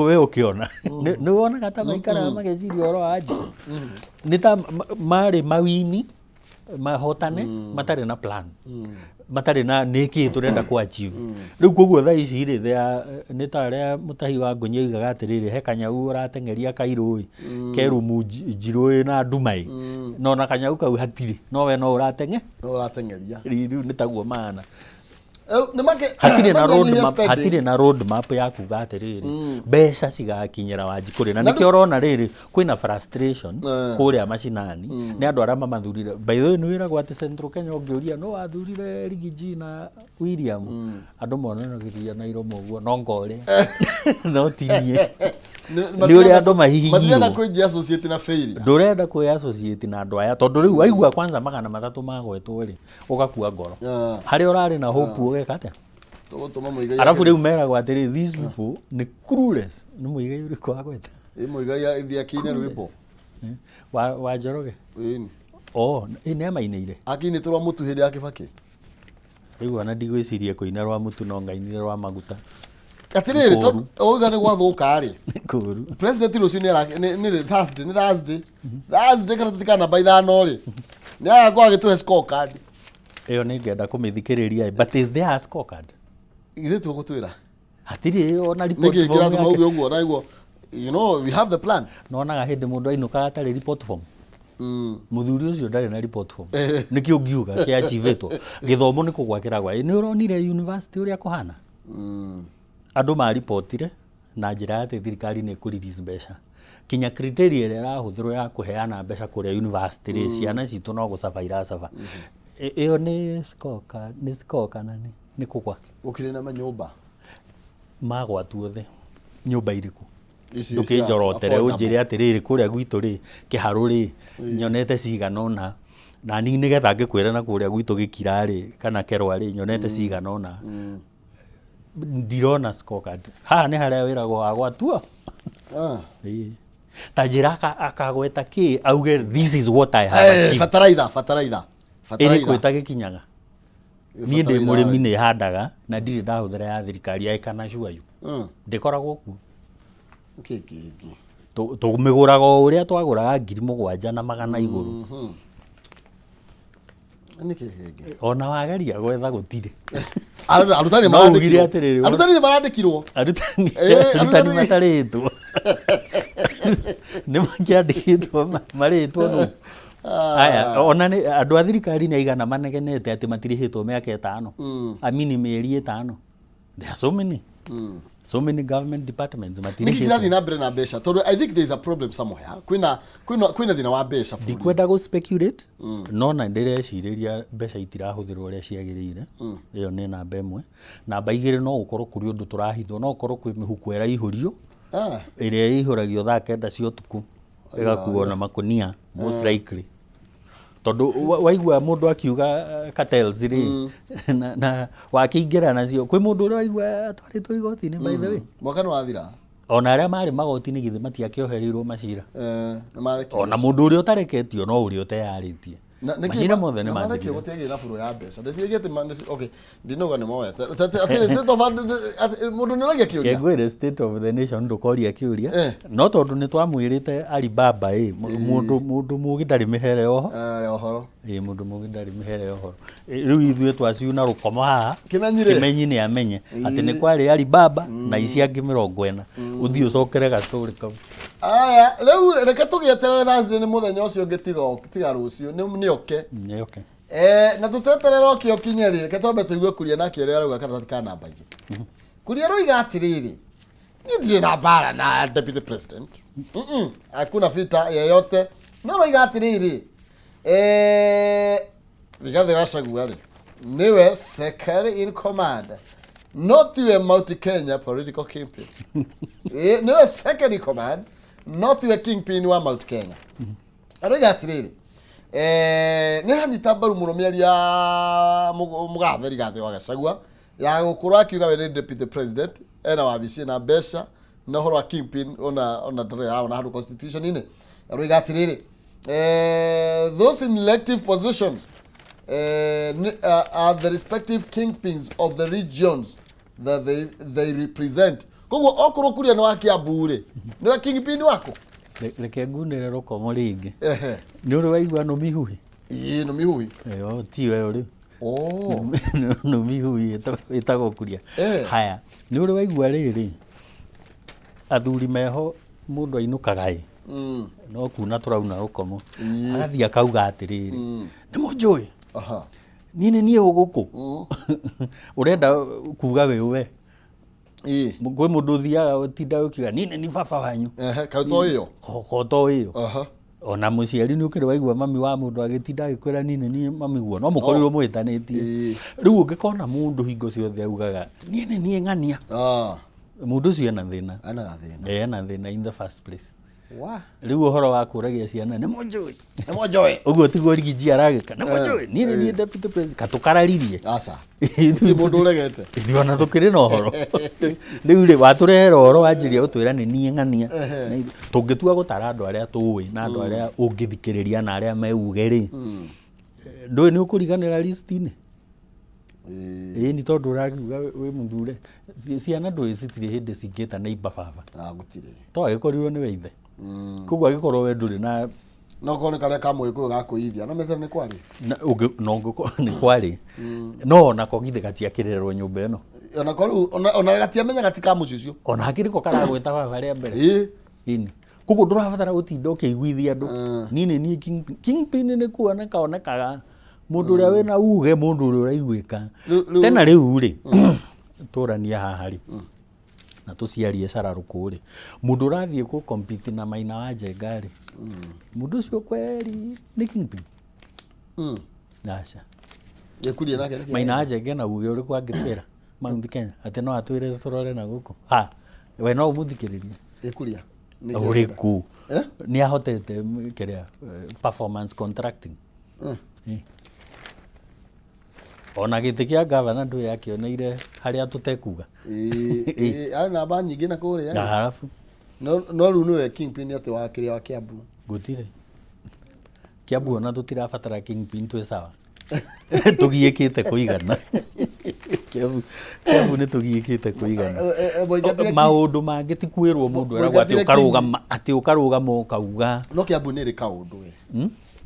We ũkĩona nĩ wonaga ta maikaraga mageciria ũhoro wa Wanjikũ? Nĩ ta marĩ mawini mahotane matarĩ na plan, matarĩ na nĩkĩ tũrenda ku achieve rĩu. Koguo thaa ici rĩ, nĩ ta arĩa mũtahi wa ngũnyi oigaga atĩrĩrĩ, he kanyau ũrateng'eria kairũ ĩ, ke rumu njirũ ĩ na nduma ĩ, no na kanyau kau hatirĩ, no we no ũrateng'e. No ũrateng'eria. Rĩu nĩ taguo maana. Nĩ make hatirĩ na road manyihanyihia map spending. Hatirĩ na road map ya kuga atĩrĩrĩ, mbeca cigakinyĩra Wanjikũ rĩ, na Na nĩkĩo ũrona rĩrĩ kwĩna frustration kũrĩa macinani nĩ andũ arĩa mamathurire. By the way, nĩ wĩragwo atĩ Central Kenya ũngĩũria no wathurire Riggy G na William, andũ monanagĩria na iromo ũguo, no ngorĩa no ti niĩ. Nĩ ũrĩa andũ mahihinyirwo. Matirenda kwĩnjia associate na failure. Ndũrenda kwĩ associate na andũ aya, tondũ rĩu waigua kwanza 300 magwetwo rĩ, ũgakua ngoro. Harĩa ũrarĩ na hope ũgeka atĩa? Tũgũtũma Mũigai. Arabu rĩu meragwo atĩrĩ, these people nĩ clueless. Nĩ Mũigai ũrĩkũ wagweta? Ĩ, Mũigai ithiĩ akĩine rwĩmbo. Wa Njoroge? Ĩni. Oh, ĩ nĩ amainĩire. Akĩinĩte rwa mũtu hĩndĩ ya Kĩbakĩ. Rĩu ona ndigwĩciria kũina rwa mũtu, no ngainire rwa maguta. Atĩrĩrĩ, Kũũru. Tondũ ũiga nĩ gwathũka rĩ, Kũũru. President rũciũ nĩ nĩ Thursday, nĩ Thursday kana tũtikana namba 5 rĩ, nĩ agakorwo agĩtũhe scorecard. Ĩyo nĩ ngenda kũmĩthikĩrĩria, but is there a scorecard? Ithuĩ tũgũtwĩra. Hatirĩ ona report Nĩkĩ form kĩratũma yake. uge ũguo? Naiguo, you know we have the plan. Nonaga hĩndĩ mũndũ ainũkaga atarĩ report form. Mũthuri ũcio ndarĩ na report form. Nĩkĩo ngiuga kĩachivĩtwo gĩthomo nĩ kũgwa kĩragwa. Nĩ ũronire university ũrĩa kũhana? Andũ maripotire na njĩra ya atĩ thirikari nĩ ĩkũ release mbeca. Kinya criteria ĩrĩa ĩrahũthĩrwo ya kũheana mbeca kũrĩa university rĩ, ciana citũ no gũcaba iracaba. Ĩyo nĩ score, nĩ score kana nĩ kũgwa? Gũkĩrĩ na manyũmba. Magwa tuothe. Nyũmba irĩkũ? Ici Ndũkĩnjorotere. Affordable. Ũnjĩre atĩrĩrĩ, kũrĩa gwitũ rĩ, kĩharũ rĩ, nyonete cigana ũna, na ni nĩgetha ngĩkwĩre na kũrĩa gwitũ gĩkira rĩ, kana kerwa rĩ, nyonete cigana ũna. Ndirona scorecard haha. Nĩ harĩa wĩragwo wagwatua. Ĩĩ. Ta njĩra akagweta kĩ auge, "This is what I have achieved." Bataraitha, bataraitha. Ĩrĩkũ? Bataraitha. Ĩtagĩkinyaga niĩ ndĩ mũrĩmi, nĩ handaga na ndirĩ ndahũthĩra ya thirikari. I can assure you ndĩkoragwo kuo. Kĩ kĩngĩ? Tũmĩgũraga o ũrĩa twagũraga 7,100 igũrũ. Nĩ kĩ kĩngĩ? Ona wageria gwetha gũtirĩ. Arutani No ugire marandĩkirwo. atĩrĩrĩ, Arutani nĩ marandĩkirwo. Arutani Arutani arutani matarĩtwo nĩ makĩandĩkĩtwo marĩtwo nũ aya? Ona nĩ andũ a thirikari nĩ aigana manegenete atĩ matirĩhĩtwo mĩaka 5, amini mĩeri 5. There are so many, so many government departments Nĩkĩ matirĩhĩtwo. kĩrathiĩ na mbere na mbeca? Tondũ I think there is a problem somewhere. Kwĩna thĩna wa mbeca bũrũri. Ndikwenda gũ speculate, no na ndĩrecirĩria mbeca itirahũthĩrwo ũrĩa ciagĩrĩire. Ĩyo nĩ namba ĩmwe. Namba 2, no gũkorwo kũrĩ ũndũ tũrahithwo, no gũkorwo kwĩ mĩhuko ĩraihũrio, ĩrĩa ĩihũragio thaa 9 cia ũtukũ, ĩgakuo na makũnia most likely, tondũ waigua mũndũ akiuga cartels rĩ, na wakĩingĩra nacio kwĩ mũndũ ũrĩa waigua atwarĩtwo igoti-inĩ, by the way. Mwaka nĩ wathira. Ona arĩa marĩ magoti-inĩ githĩ matiakĩohereirwo macira? Nĩ marekirwo. Ona mũndũ ũrĩa ũtareketio no ũrĩa ũteyarĩtie. Na- nĩkĩ Macira ma- mothe nĩ na marekio mathirire. gũtiagĩire na buro ya mbeca ndĩciragia atĩ ma- nĩci- okay ndinauga nĩ moete atĩrĩ state of atĩ mũndũ nĩ ũragia kĩũria Ngwĩre state of the nation ndũkoria kĩũria. Eh. No tondũ nĩ twamwĩrĩte Alibaba ĩ mũndũ mũndũ mũgĩ ndarĩ mĩhere oho. Eh, ya ũhoro Ĩ mũndũ mũgĩ ndarĩ mĩhere ya ũhoro. Ĩ, Rĩu ithuĩ twaciuna rũkomo haha. Kĩmenyi rĩ? Kĩmenyi nĩ amenye atĩ nĩ kwarĩ Alibaba na ici angĩ 40. Ũthiĩ ũcokere gatũrĩ kau. Aya, rĩu reke tũgĩeterere Thursday nĩ mũthenya ũcio ũngĩ tiga tiga rũciũ nĩ nĩ oke. Nĩ okay. Eh, na tũteterere oke ũkinye rĩ, reke twambe tũigue Kuria nake ũrĩa arauga karatathi ka namba igĩrĩ. Kuria aroiga atĩrĩrĩ, niĩ ndirĩ na mbara na deputy president. Mm-mm, hakuna vita yeyote. No aroiga atĩrĩrĩ, eh, Rigathi Gachagua rĩ, nĩwe second in command no tiwe Mount Kenya political kingpin. Ĩ, nĩwe second in command no tiwe kingpin wa Mount Kenya. Aroiga atĩrĩrĩ, eh, nĩ aranyita mbaru mũno mĩario ya mũgathe Rigathi wa Gachagua ya gũkorwo akiuga we nĩ deputy president ena wabici na mbeca na ũhoro wa kingpin ona ndarĩ arona handũ constitution-inĩ. Aroiga atĩrĩrĩ, those in elective positions are the respective kingpins of the regions that they represent. Koguo okorwo Kuria nĩ wa Kiambu rĩ, nĩwe kingpin waku? Reke ngunĩre rũkomo rĩngĩ. Ehe. Nĩ ũrĩ waigua nũmi huhi? Ĩĩ, nũmi huhi. Ĩyo tiwe ũrĩ. Oh. Nũmi huhi ĩtagwo Kuria. Eh. Haya, nĩ ũrĩ waigua rĩrĩ, athuri meho mũndũ ainũkaga ĩ. No kuna tũrauna rũkomo. Agathiĩ akauga atĩrĩrĩ, nĩ mũnjũĩ? Niĩ nĩ niĩ ũgũkũ. Ũrenda kuga wĩ we. Kwĩ mũndũ ũthiaga ũtinda ũkiuga niĩ nĩ niĩ baba wanyu. Ehe, kaĩ to ĩyo? Ko to ĩyo. Ona mũciari nĩ ũkĩrĩ waigua mami wa mũndũ agĩtinda agĩkwĩra niĩ nĩ niĩ mami guo, no mũkorirwo mũhĩtanĩtie. Rĩu ũngĩkona mũndũ hingo ciothe augaga niĩ nĩ niĩ ng'ania, mũndũ ũcio ena thĩna. Ena gathĩna. Ena thĩna in the first place. Wa. Rĩu ũhoro wa kũragia ciana nĩ mũnjũĩ. Nĩ mũnjũĩ. Ũguo tiguo Rigiji aragĩka. Nĩ mũnjũĩ. Niĩ nĩ niĩ deputy president. Katũkararirie. Aca. Ti mũndũ ũregete. Ithuĩ ona tũkĩrĩ na ũhoro. Rĩu rĩ watũrehera ũhoro wanjĩria gũtwĩra nĩ niĩ ng'ania. Tũngĩtua gũtara andũ arĩa tũĩ na andũ arĩa ũngĩthikĩrĩria na arĩa me uge rĩ. Ndũĩ nĩ ũkũriganĩra list-inĩ. Ĩĩ nĩ tondũ ũrakiuga wĩ mũthure. Ciana ndũĩ citirĩ hĩndĩ cingĩta neighbor baba. Gũtirĩ. To agĩkorirwo nĩwe ithe. Koguo angĩkorwo we ndũrĩ na No korwo nĩ karĩa ka mũgĩkũyũ ga kwĩithia no methere nĩ kwarĩ. No ũngĩkorwo nĩ kwarĩ. No onako githĩ gatiakĩrerwo nyũmba ĩno. Onako rĩu ona gatiamenya gati ka mũciĩ ũcio. Ona hakĩrĩ ko karagwĩta baba rĩa mbere. Ĩĩ. Ĩni. Koguo ndũrabatara gũtinda ũkĩiguithia andũ. Niĩ nĩ niĩ kingpin nĩ kuoneka onekaga. Mũndũ ũrĩa wĩna uge, mũndũ ũrĩa ũraiguĩka. Tena rĩu rĩ, tũranie haha rĩ, na tũciarie cararũkũ rĩ, mũndũ ũrathiĩ gũ compete na Maina wa Njenga rĩ, mũndũ ũcio kweri nĩ kingpin? Aca. Gĩkuria nake nĩkĩ? Maina wa Njenga ena uge ũrĩkũ angĩtwĩra Mount Kenya atĩ no atwĩre tũrore na gũkũ? Ha, we no ũmũthikĩrĩrie? Gĩkuria. Ũrĩkũ? Nĩ ahotete kĩrĩa performance contracting. Ona gĩtĩ kĩa gavana ndũĩ akĩoneire harĩa tũtekuga. Ĩĩ, arĩ namba nyingĩ na kũrĩa. Na harabu. No rĩu nĩwe kingpin atĩ wa kĩrĩa wa Kiambu. Gũtirĩ. Kiambu ona tũtirabatara kingpin twĩ sawa. Tũgiĩkĩte kũigana. Kiambu nĩ tũgiĩkĩte kũigana. Maũndũ mangĩ ti kwĩrwo mũndũ eragwo atĩ ũkarũgama atĩ ũkarũgama ũkauga. No Kiambu nĩ ĩrĩ kaũndũ we.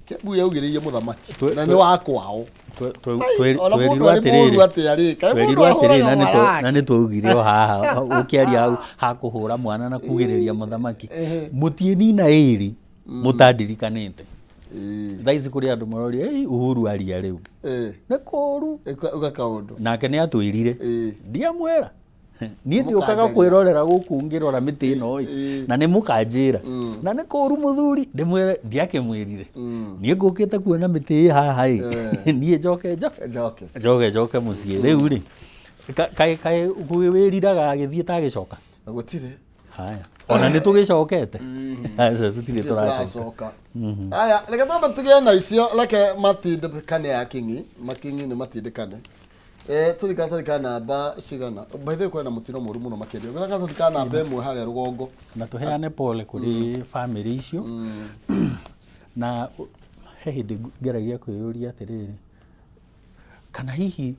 Kiambu yaugĩrĩirie mũthamaki na nĩ wa kwao. Twerirwo atĩrĩrĩ, twerirwo atĩrĩrĩ na nĩ twaugire o haha ũkĩaria hau hakũhũra mwana na kugĩrĩria mũthamaki. Mũtiĩnina ĩrĩ mũtandirikanĩte. Thaa ici kũrĩ andũ maroria, "Ei, Uhuru aria rĩu." Nĩ kũru. Uga kaũndũ. Nake nĩ atwĩrire. Ndiamwĩra. Niĩ ndiũkaga kwĩrorera gũkũ ngĩrora mĩtĩ ĩno ĩ. Na nĩ mũkanjĩra. Na nĩ kũru mũthuri, ndĩmwĩre ndiakĩmwĩrire. Niĩ ngũkĩte kuona mĩtĩ ĩ haha ĩ. Niĩ njoke njoke. Njoke njoke mũciĩ. Rĩu rĩ, kaĩ kaĩ wĩriraga agĩthiĩ ta agĩcoka? Gũtirĩ. Haya. Ona nĩ tũgĩcokete. Aca tũtirĩ tũracoka. Haya, reke twambe tũgĩe na icio, reke matindĩkane ya kingi, makingi nĩ matindĩkane. Tũthi karatathi ka namba cigana? By the way, kwĩna mũtino mũru mũno makĩria. Kwĩna karatathi ka namba ĩmwe harĩa rũgongo. Na tũheane pole kũrĩ famĩlĩ icio. Na He hĩndĩ ngeragia kwĩyũria atĩrĩrĩ, kana hihi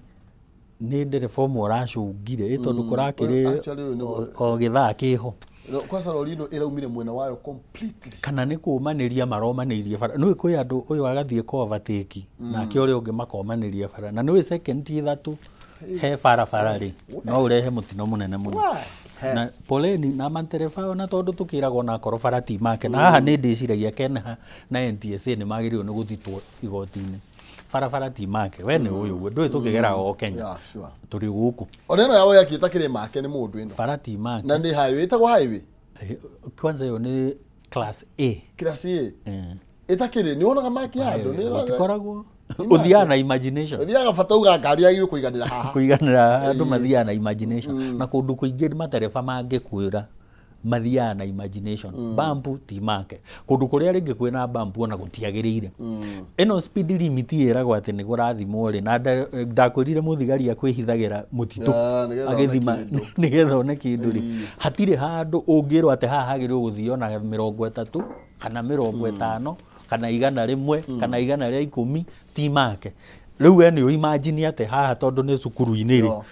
nĩ ndereba ũmwe ũracũngire ĩ tondũ kũrakĩrĩ Actually, ũyũ nĩguo- o gĩthaa kĩho. No, kwanza rori ĩno ĩraumire mwena wayo completely. Kana nĩ kũmanĩria maromanĩirie bara. Nĩũĩ kwĩ andũ ũyũ agathiĩ kũ overtake nake ũrĩa ũngĩ makomanĩria bara, na nĩũĩ second 3 he barabara rĩ, no ũrehe mũtino mũnene mũno. Na poleni na matereba ona tondũ tũkĩragwo na akorwo bara ti make, na haha nĩ ndĩciragia KENHA na NTSA nĩ magĩrĩirwo nĩ gũthitwo igoti-inĩ. Barabara ti make, we nĩ ũyũ ũguo, ndũĩ tũkĩgeraga o Kenya. Yeah, sure. Tũrĩ gũkũ. Ona ĩno yao yakĩta kĩrĩ make nĩ mũndũ ĩno. Bara ti make. Na nĩ highway, ĩtagwo highway. Kwanza ĩyo nĩ class A. Class A. Ĩtakĩrĩ, nĩ wonaga maki handũ. Nĩ Gũtikoragwo. Ũthiaga na imagination. Ũthiaga bata uga ngari yagĩrĩirwo kũiganĩra haha. Kũiganĩra andũ mathiaga na imagination. Na kũndũ kũingĩ matereba mangĩkwĩra mathiaga na imagination. Bump ti make. Kũndũ kũrĩa rĩngĩ kwĩna bump ona gũtiagĩrĩire. Ĩno speed limit ĩragwo atĩ nĩ kũrathimwo rĩ, na ndakwĩrire mũthigari akwĩhithagĩra mũtitũ Ah, nĩgetha one agĩthima kĩndũ. nĩgetha one kĩndũ rĩ. Hatirĩ handũ ũngĩrwo atĩ haha hagĩrĩirwo gũthio na 30 kana 50 kana 100 kana 110 ti make. Rĩu we nĩ ũimagine atĩ haha tondũ nĩ cukuru-inĩ rĩ,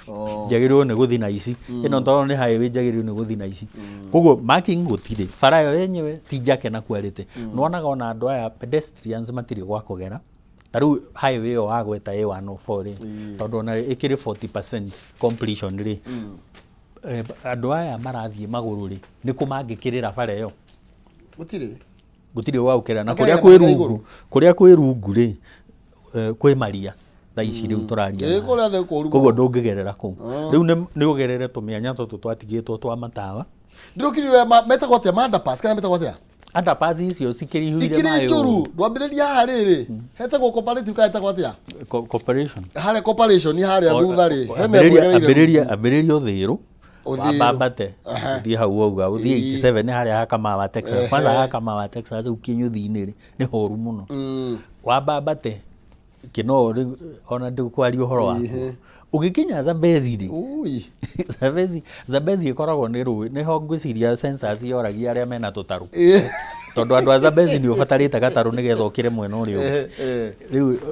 njagĩrĩirwo nĩ gũthiĩ na ici, ĩno tondũ nĩ highway njagĩrĩirwo nĩ gũthiĩ na ici. Koguo marking gũtirĩ, bara ĩyo yenyewe ti njake na quality. Nĩwonaga ona andũ aya pedestrians matirĩ gwa kũgera. Ta rĩu highway ĩyo wagweta A104 rĩ, tondũ ona ĩkĩrĩ 40% completion rĩ, andũ aya marathiĩ magũrũ rĩ, nĩ kũ mangĩkĩrĩra bara ĩyo? Gũtirĩ. Gũtirĩ gwa gũkĩra. Na kũrĩa Makagera kwĩ mahiga rungu, igũrũ. kũrĩa kwĩ rungu rĩ, kwĩ maria thaa ici rĩu tũraria Ĩĩ, nawe. kũrĩa thĩ kũru Koguo mũno. ndũngĩgerera kũu. Rĩu nĩ ũgerere tũmĩanya tũtũ twatigĩtwo twa matawa. Ndĩrokirire ũrĩa metagwo atĩa? Ma underpass kana metagwo atĩa? Underpass icio cikĩrihũire Ikĩrĩ maĩ njũru. ũũ. Ndwambĩrĩria haha rĩrĩ. Hetagwo cooperative kana hetagwo atĩa? Cooperation. Harĩa cooperation harĩa thutha rĩ. Hena Ambĩrĩria ĩmwe ĩgereire ambĩrĩria ambĩrĩria ũthĩrũ. Ũthĩrũ. Wambambate. Ũthiĩ hau wauga, ũthiĩ 87 harĩa ha Kamawa Texas. Kwanza ha Kamawa Texas ũu kĩnyũthi-inĩ rĩ, nĩ horu mũno. Wambambate kĩno rĩu ona ndĩkwaria ũhoro waku. Ũgĩkinya Zambezi rĩ, Ui. Zambezi ĩkoragwo nĩ rũĩ, nĩho ngwĩciria census yoragia arĩa mena tũtarũ. Tondũ andũ a Zambezi nĩ ũbatarĩte gatarũ nĩgetha ũkĩre mwena ũrĩa ũngĩ.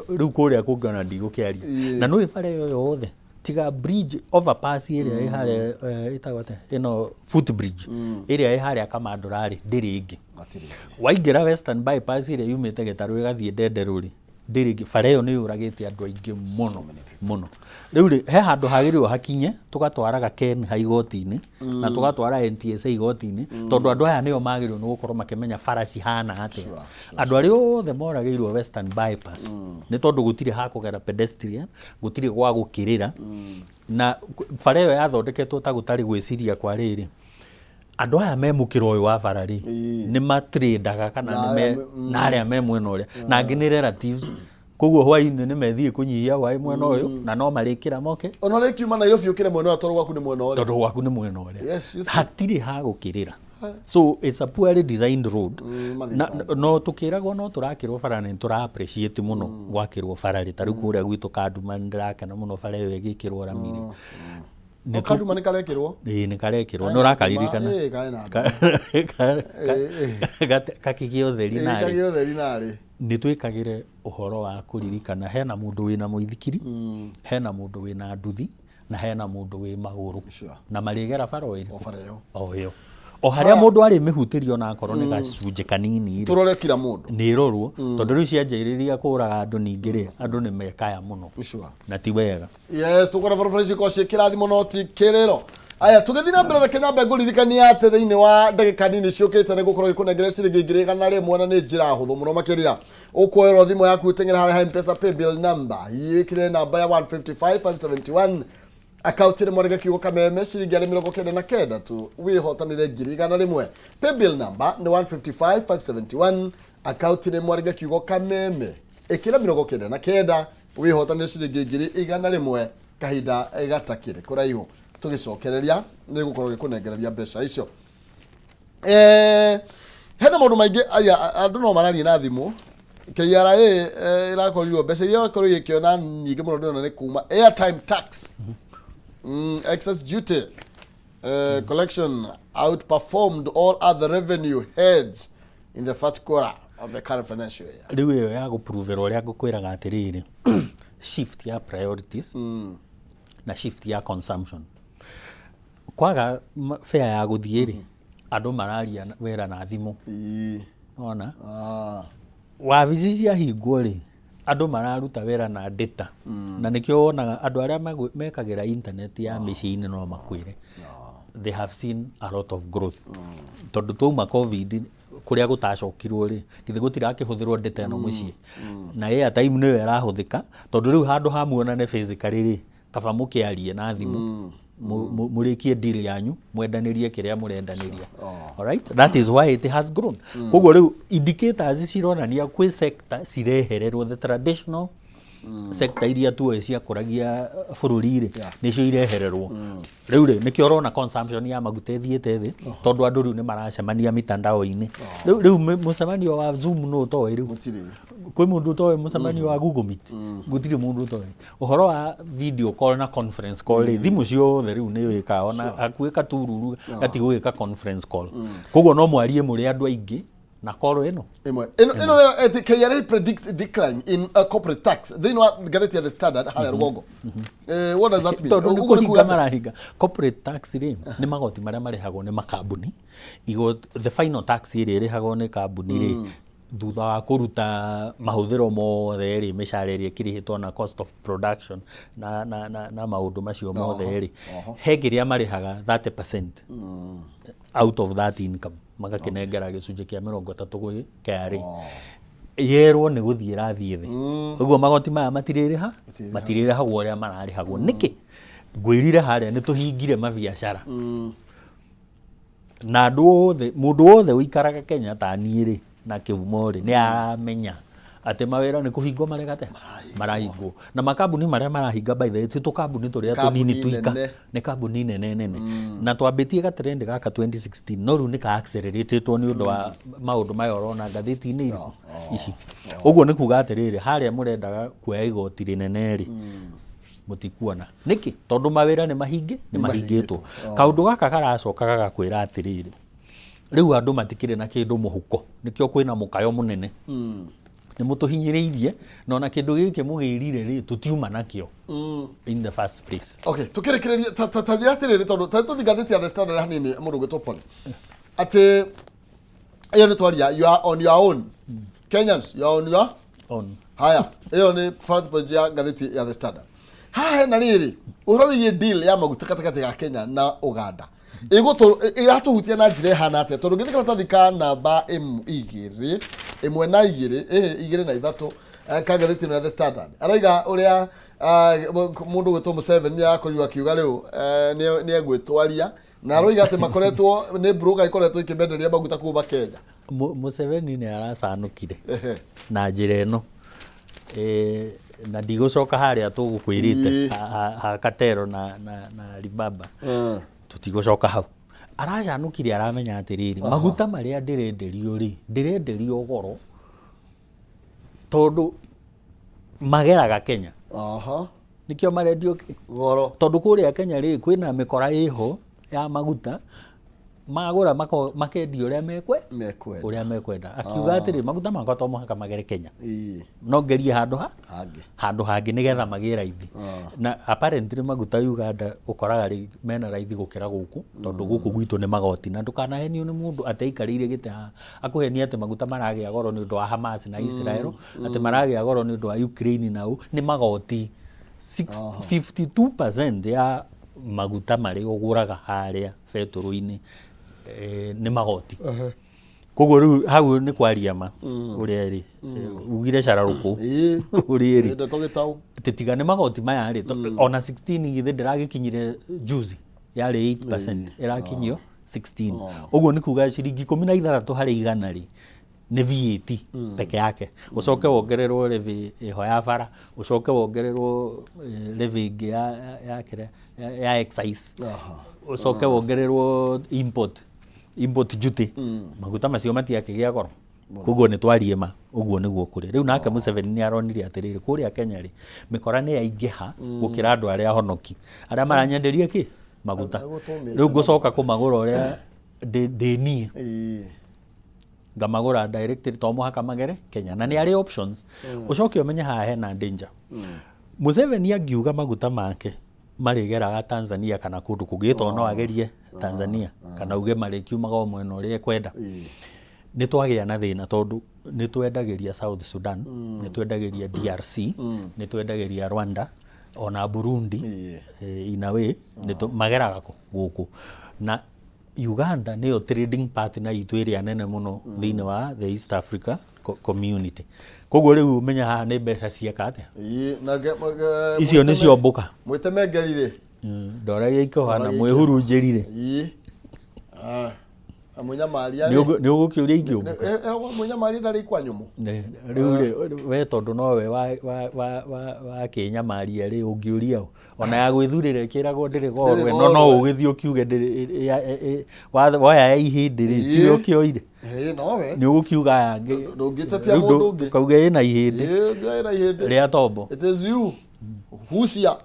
Rĩu kũrĩa kũngĩ ona ndigũkĩaria. Na nĩũĩ bara ĩyo yothe, tiga bridge overpass ĩrĩa ĩ harĩa, ĩtagwo atĩa? Ĩno footbridge ĩrĩa ĩ harĩa Kamandũra rĩ, ndĩrĩ ĩngĩ. Hatirĩ. Waingĩra Western Bypass ĩrĩa yumĩte Gĩtarũ ĩgathiĩ Ndenderũ rĩ, ndĩrĩ ĩngĩ. Bara ĩyo nĩ yũragĩte andũ aingĩ mũno mũno. Rĩu rĩ, he handũ hagĩrĩirwo hakinye, tũgatwaraga KENHA igoti-inĩ, na tũgatwara NTSA igoti-inĩ, tondũ andũ aya nĩo magĩrĩirwo nĩ gũkorwo makĩmenya bara cihana atĩa. Andũ arĩa othe moragĩirwo Western Bypass, nĩ tondũ gũtirĩ ha kũgera pedestrian, gũtirĩ gwa gũkĩrĩra, na bara ĩyo yathondeketwo ta gũtarĩ gwĩciria kwa rĩrĩ. Andũ aya me mũkĩra ũyũ wa bara rĩ, nĩ matrĩndaga kana Na nĩ me arĩa me- na arĩa me mwena ũrĩa, na angĩ nĩ relatives. Koguo hwaĩ-inĩ nĩ methiĩ kũnyihia hwaĩ mwena ũyũ, na no marĩkĩra moke. Ona ũrĩkiuma Nairobi ũkĩre mwena ũyũ tondũ gwaku nĩ mwena ũrĩa. Tondũ gwaku nĩ mwena ũrĩa. Yes, you see. Hatirĩ ha gũkĩrĩra. So it's a poorly designed road. Mathĩna. Na, no tũkĩragwo no tũrakĩrwo bara nĩ tũra appreciate mũno gwakĩrwo bara rĩ. Ta rĩu kũrĩa gwitũ Kanduma nĩ ndĩrakena mũno bara ĩyo ĩgĩkĩrwo rami rĩ. Nĩ O Kanduma nĩ karekĩrwo? Ĩĩ nĩ karekĩrwo. Kaĩ Nĩ na ũrakaririkana? nduma, ĩĩ, kaĩ na nduma. Gakĩgĩa ũtheri Ĩĩ, narĩ. kagĩa ũtheri narĩ. Nĩ twĩkagĩre ũhoro wa kũririkana hena mũndũ wĩna mũithikiri, hena mũndũ wĩna nduthi, na hena mũndũ wĩ magũrũ. Na marĩgera bara o ĩrĩkũ? O bara ĩyo. O ĩyo. O harĩa mũndũ arĩmĩhutĩria ona akorwo nĩ gacunjĩ kanini rĩ, Tũrore kila mũndũ. Nĩ ĩrorwo, tondũ rĩu cianjĩrĩria kũraga andũ ningĩ rĩ, andũ nĩ mekaya mũno. Na ti wega. Yes, tũkwenda barabara ici ikorwo ciĩ kĩrathimo no ti kĩrĩro. Aya, tũgĩthiĩ na mbere reke nyambe ngũririkanie atĩ thĩinĩ wa ndagĩka nini ciũkĩte nĩ ngũkorwo ngĩkũnengera ciringi 100,000 na nĩ njĩra hũthũ mũno makĩria. Ũkuoyerwo thimũ yaku ũteng'ere harĩa ha M-Pesa paybill number, wĩkĩre namba ya 155571 akaunti nĩ mwarĩge kiugo kameme ciringi arĩ 99 tu wĩhotanĩre 100,000. Paybill number nĩ 155571 akaunti nĩ mwarĩge kiugo kameme ĩkĩra 99 wĩhotanĩre ciringi 100,000 kahinda gatakĩrĩ kũraihu. Tũgĩcokereria nĩ gũkorwo gĩkũnengereria mbeca icio. Hena maũndũ maingĩ aya andũ no mararia na thimũ. KRA ĩrakorirwo mbeca iria ĩrakorwo ĩgĩkĩona nyingĩ mũno ndĩrona nĩ kuma airtime tax, excess duty collection outperformed all other revenue heads in the first quarter. Of the current financial year. Rĩu ĩyo ya gũprovera ũrĩa ngũkwĩraga atĩrĩrĩ, shift ya priorities na shift ya consumption, kwaga fare ya gũthiĩ rĩ, andũ mararia wĩra na thimũ. Ona wabici ciahingwo rĩ, andũ mararuta wĩra na data, na nĩkĩo wonaga andũ arĩa mekagĩra internet ya mĩciĩ-inĩ no makwĩre they have seen a lot of growth, tondũ twauma COVID kũrĩa gũtacokirwo rĩ, githĩ gũtirakĩhũthĩrwo data ĩno mũciĩ, na airtime nĩyo ĩrahũthĩka, tondũ rĩu handũ ha muonane physically rĩ, kaba mũkĩarie na thimũ, mũrĩkie deal yanyu, mwendanĩrie kĩrĩa mũrendanĩria. Alright, that is why it has grown. Koguo rĩu indicators cironania kwĩ sector cirehererwo, the traditional sector iria tuoĩ ciakũragia bũrũri rĩ, nĩcio irehererwo rĩu rĩ. Nĩkĩo ũrona consumption ya maguta ĩthiĩte thĩ, tondũ andũ rĩu nĩ maracemania mitandao-inĩ. Rĩu mũcemanio wa Zoom nũ ũtoĩ rĩu? Gũtirĩ. Kwĩ mũndũ ũtoĩ mũcemanio wa Google Meet? Gũtirĩ mũndũ ũtoĩ ũhoro wa video call na conference call rĩ. Thimũ ciothe rĩu nĩ wĩkaga, ona hakuhĩ katururu gatigũgĩka conference call, koguo no mwarie mũrĩ andũ aingĩ na call ĩno. Ĩmwe ĩno nĩyo ĩti KRA predict decline in corporate tax thĩinĩ wa ngathĩti ya The Standard harĩa rũgongo. What does that mean? Tondũ nĩ Ũguo nĩ kuuga kũhinga atĩa? Marahinga corporate tax rĩ, nĩ magoti marĩa marĩhagwo nĩ makambuni, igoti, the final tax ĩrĩa ĩrĩhagwo nĩ kambuni rĩ, thutha wa kũruta mahũthĩro mothe rĩ, mĩcara ĩrĩa ĩkĩrĩhĩtwo na cost of production na maũndũ macio mothe rĩ, he kĩrĩa marĩhaga 30% out of that income, magakĩnengera gĩcunjĩ kĩa 30 gwĩ KRA. Yerwo nĩ gũthiĩ ĩrathiĩ thĩ, ũguo magoti maya matirĩrĩha, matirĩrĩhagwo ũrĩa mararĩhagwo. Nĩkĩ ngwĩrire harĩa nĩ tũhingire mabiacara na andũ othe, mũndũ wothe ũikaraga Kenya ta niĩ rĩ na kĩhumo rĩ, nĩ aramenya atĩ mawĩra nĩ kũhingwo maregate marahingwo, na makambuni marĩa marahinga, by the way, ti tũkambuni tũrĩa Kambuni tũnini tuika, nene. Nĩ kambuni nene nene, na twambĩtie gatrend gaka 2016, no rĩu nĩ ka acceleratetwo nĩ ũndũ wa maũndũ maya ũrona ngathĩti-inĩ irĩkũ ici. Ũguo nĩ kuga atĩrĩrĩ, harĩa mũrendaga kuoya igoti rĩnene rĩ, mũtikuona. Nĩkĩ? Tondũ mawĩra nĩ mahingi nĩ mahingĩtwo. Kaũndũ gaka karacoka gagakwĩra atĩrĩrĩ, rĩu andũ matikĩrĩ na kĩndũ mũhuko, nĩkĩo kwĩna mũkayo mũnene, nĩ mũtũhinyĩrĩirie, na ona kĩndũ gĩkĩ mũgĩrire rĩ, tũtiuma nakĩo in the first place. Okay, tukĩrĩkĩrĩria, ta njĩra atĩrĩrĩ, tondũ ta tũthiĩ ngathĩti ya The Standard hanini, mũndũ ũgwĩtwo Paul, atĩ ĩyo nĩ twaria, you are on your own, Kenyans, you are on your on. Haya, ĩyo nĩ front page ya ngathĩti ya The Standard. Haha hena rĩrĩ ũhoro wĩgiĩ deal ya maguta gatagatĩ ga Kenya na Uganda. Ĩratũhutia na njĩra ĩhana atĩa? Tondũ ngĩthiĩ karatathi ka namba igĩrĩ, ĩmwe na igĩrĩ, ĩhĩ, igĩrĩ na ithatũ, ka ngathĩti ĩno ya The Standard, arauga ũrĩa mũndũ gwĩtwo Museveni nĩ arakorirwo akiuga rĩu nĩ egwĩtwaria, na aroiga atĩ makoretwo nĩ broker ikoretwo ikĩmenderia maguta kuma Kenya. Museveni nĩ aracanũkire na njĩra ĩno. Na ndigũcoka harĩa tũgũkwĩrĩte ha Katero na Alibaba. Tũtigũcoka hau. Aracanũkire, aramenya atĩrĩrĩ, maguta marĩa ndĩrenderio rĩ, ndĩrenderio goro tondũ mageraga Kenya. Nĩkĩo marendio kĩ? Goro. Tondũ kũrĩa Kenya rĩ, kwĩna mĩkora ĩho ya maguta, magũra makendia ũrĩa mekwe mekwenda. Ũrĩa mekwenda. Akiuga atĩrĩ, maguta makwa to mũhaka magere Kenya, no ngerie handũ ha hangĩ, handũ hangĩ nĩgetha magĩe raithi. Na apparently maguta Uganda ũkoraga rĩ mena raithi gũkĩra gũkũ, tondũ gũkũ gwitũ nĩ magoti. Na ndũkanahenio nĩ mũndũ atĩ aikarĩire gĩtĩ haha akũhenie atĩ maguta maragĩa goro nĩ ũndũ wa Hamas na Israel, atĩ maragĩa goro nĩ ũndũ wa Ukraine, na ũ nĩ magoti. 52% ya maguta marĩa ũgũraga harĩa betũrũ-inĩ nĩ magoti. Koguo rĩu hau nĩ kwaria ma ũrĩa ĩrĩ, ugire cararũkũ ũrĩa ĩrĩ. Ndeto gĩtaũ. Tiga nĩ magoti maya rĩ, ona 16 githĩ ndĩragĩkinyire juzi, yarĩ 8%, ĩrakinyio 16. Ũguo nĩ kuga ciringi 16 harĩ igana rĩ, nĩ VAT peke yake. Ũcoke wongererwo levy ĩho ya bara, ũcoke wongererwo levy ĩngĩ ya kĩrĩa ya excise, ũcoke wongererwo import duty. Maguta macio matiakĩgĩa goro. Koguo nĩ twarie ma, ũguo nĩguo kũrĩ rĩu. Nake Museveni nĩ aronire atĩrĩrĩ, kũrĩa Kenya rĩ, mĩkora nĩ yaingĩha gũkĩra andũ arĩa honoki arĩa maranyenderia kĩ maguta. Egũtũmĩte. Rĩu ngũcoka kũmagũra ũrĩa ndĩ niĩ. Ngamagũra directly, to mũhaka magere Kenya, na nĩ arĩ options. Ũcoke ũmenye haha hena danger. Museveni angiuga maguta make marĩgeraga Tanzania kana kũndũ kũngĩ, tondũ no agerie Tanzania kana uge marĩkiumaga o mwena ũrĩa ekwenda, nĩ twagĩa na thĩna, tondũ nĩ twendagĩria South Sudan, nĩ twendagĩria DRC, nĩ twendagĩria Rwanda, ona Burundi. In a way nĩ mageraga kũ gũkũ, na Uganda nĩyo trading partner itũ ĩrĩa nene mũno thĩinĩ wa the East Africa Community. Koguo rĩu ũmenya haha nĩ mbeca cieka atĩa. Ĩĩ, na icio nĩ ciomboka. Mwĩtemengeri rĩ. Ndoragia ikoha na mwĩhurunjĩrire. Ĩĩ. Ah, na mwĩnyamaria rĩ. Nĩ ũgũkĩũria ingĩũmbũka. Mwĩnyamaria ndarĩ ikwa nyũmũ. Rĩu rĩ, we tondũ nowe wa kĩnyamaria rĩ, ũngĩũria ũ? Ona ya gwĩthurĩra ĩkĩragwo ndĩrĩ goro. Ndĩrĩ ĩno no goro. Ũgĩthiĩ ũkiuge woya ya ihĩndĩ rĩ, tiwe ũkĩoire. Ĩĩ, nowe. Nĩ ũgũkiuga aya angĩ. Ndũngĩtetia Rĩu mũndũ ũngĩ. Kauge ĩna ihĩndĩ Ĩĩ, ĩna ihĩndĩ rĩa tombo. It is you hucia.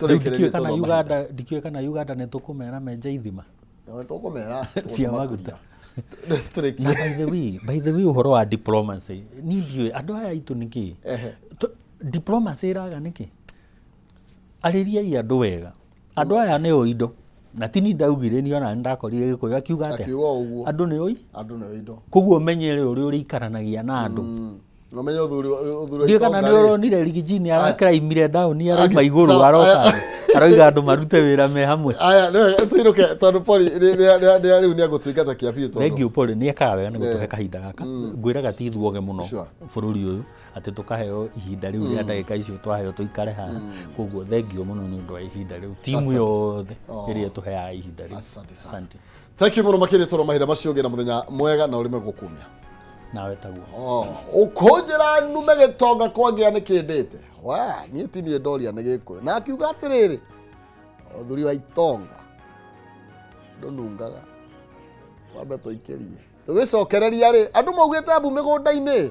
Rĩu ndikĩũĩ kana Uganda, ndikĩũĩ kana Uganda nĩ tũkũmera menje ithima tũkũmera cia maguta. Tũrĩkie. Na by the way ũhoro wa diplomacy, ni ndiũĩ andũ aya aitũ nĩkĩ diplomacy ĩraga nĩkĩ. Arĩriai andũ wega, andũ aya nĩo indo, na tini ndaugire ni ona nĩndakorire Gĩkũyũ akiuga atĩa. Akiuga ũguo. Andũ nĩo Andũ nĩo indo. Koguo ũmenyere ũrĩa ũrĩikaranagia na andũ. Na ũmenye ũthuri wa Ndiũĩ kana itonga nĩ rĩ. ũronire Rigijini arakiraimire down, arauma igũrũ, Sawa, aroka aya. thĩ, aroiga andũ marute wĩra me hamwe. Aya, nĩwe tũinũke tondũ Poli rĩu nĩ egũtũingata kĩa biũ tondũ Thank you, Paul, nĩ ekaga wega nĩ gũtũhe kahinda gaka. Ngwĩraga ti ithuothe mũno Sure. bũrũri ũyũ atĩ tũkaheo ihinda rĩu rĩa ndagĩka icio twaheo tũikare haha. Koguo thank you mũno nĩ ũndũ wa ihinda rĩu, timu yothe ĩrĩa ĩtũheaga ihinda rĩu. Asante sana. Asante. Thank you mũno makĩria tondũ mahinda macio ũgĩe na mũthenya mwega na ũrĩme gũkumia. Nawe taguo. Oh, ũkũnjĩra nume gĩtonga kwangĩa nĩ kĩndĩte wa niĩ ti niĩ ndoria nĩ Gĩkũyũ, na akiuga atĩrĩrĩ, ũthuri wa itonga ndũnungaga. Twambe tũikĩrie tũgĩcokereria rĩ, andũ maugĩte ambu mĩgũnda-inĩ.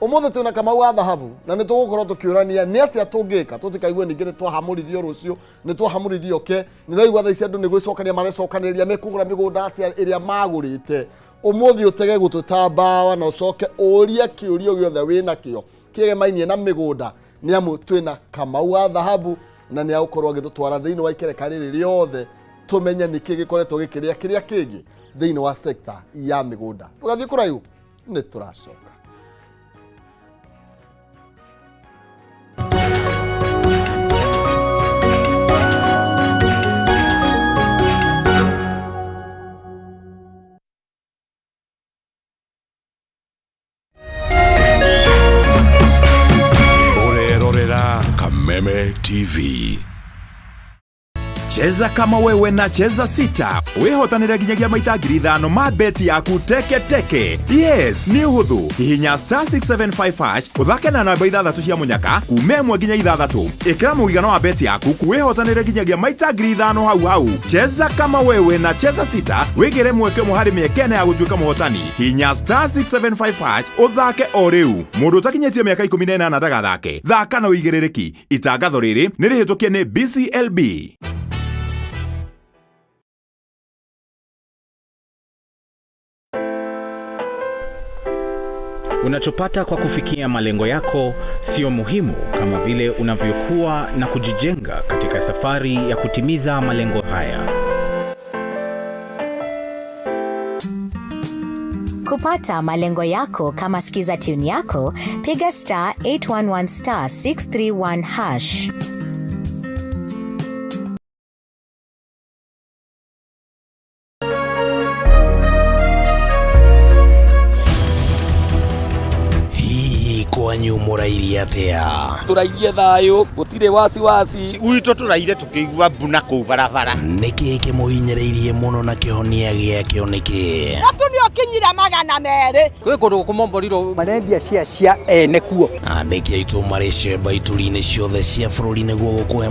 Ũmũthĩ twĩna Kamau wa thahabu na nĩ tũgũkorwo tũkĩũrania nĩ atĩa tũngĩka tũtikaigue ningĩ nĩ twahamũrithio rũciũ, nĩ twahamũrithio ke. Nĩ ũraigua thaa ici andũ nĩ gwĩcokania marecokanĩrĩria, mekũgũra mĩgũnda atĩa ĩrĩa magũrĩte. Ũmũthĩ ũtege gũtũ ta mbawa na ũcoke ũrie kĩũrio gĩothe wĩnakĩo kĩgemainie na mĩgũnda, nĩ amu twĩna Kamau wa thahabu na nĩ agũkorwo agĩtũtwara thĩinĩ wa ikereka rĩrĩ rĩothe, tũmenye nĩkĩ gĩkoretwo gĩkĩrĩa kĩrĩa kĩngĩ thĩinĩ wa sekta ya mĩgũnda. Ndũgathiĩ kũraihu, nĩ tũracoka. Ũrerorera Kameme TV. Cheza kama wewe na Cheza Sita wĩhotanĩre nginyagia maita 5,000 ma beti yaku teke teke. Yes, nĩ ũhũthũ. Hihinya star 675 hash, ũthake na namba ithathatũ cia mũnyaka kuma 1 nginya 6. Ĩkĩra mũigana wa beti yaku, wĩhotanĩre nginyagia maita 5,000 hau hau. Cheza kama wewe na Cheza Sita, wĩgĩre mweke ũmwe harĩ mĩeke 4 ya gũtuĩka mũhotani. Hinya star 675 hash ũthake o rĩu. Mũndũ ũtakinyĩtie mĩaka 18 ndagathake. Thaka na ũigĩrĩrĩki. Itangatho rĩrĩ nĩ rĩhĩtũkie nĩ BCLB. Unachopata kwa kufikia malengo yako sio muhimu kama vile unavyokuwa na kujijenga katika safari ya kutimiza malengo haya. Kupata malengo yako kama skiza tune yako, piga star 811 star 631 hash. Hihi kwanyu mũrairie atĩa? Tũrairie thayũ, gũtirĩ wasiwasi. Gwitũ tũraire tũkĩigua mbuna kũu barabara. Nĩkĩ kĩmũhinyĩrĩirie mũno na kĩhonia gĩakĩo nĩkĩ? Mũtu nĩ ũkinyire 200. Kwĩ kũndũ kũmomborirwo. Marendia cia cia ene kuo. Andĩki aitũ marĩ cemba ituri-inĩ ciothe cia bũrũri nĩguo gũkũhe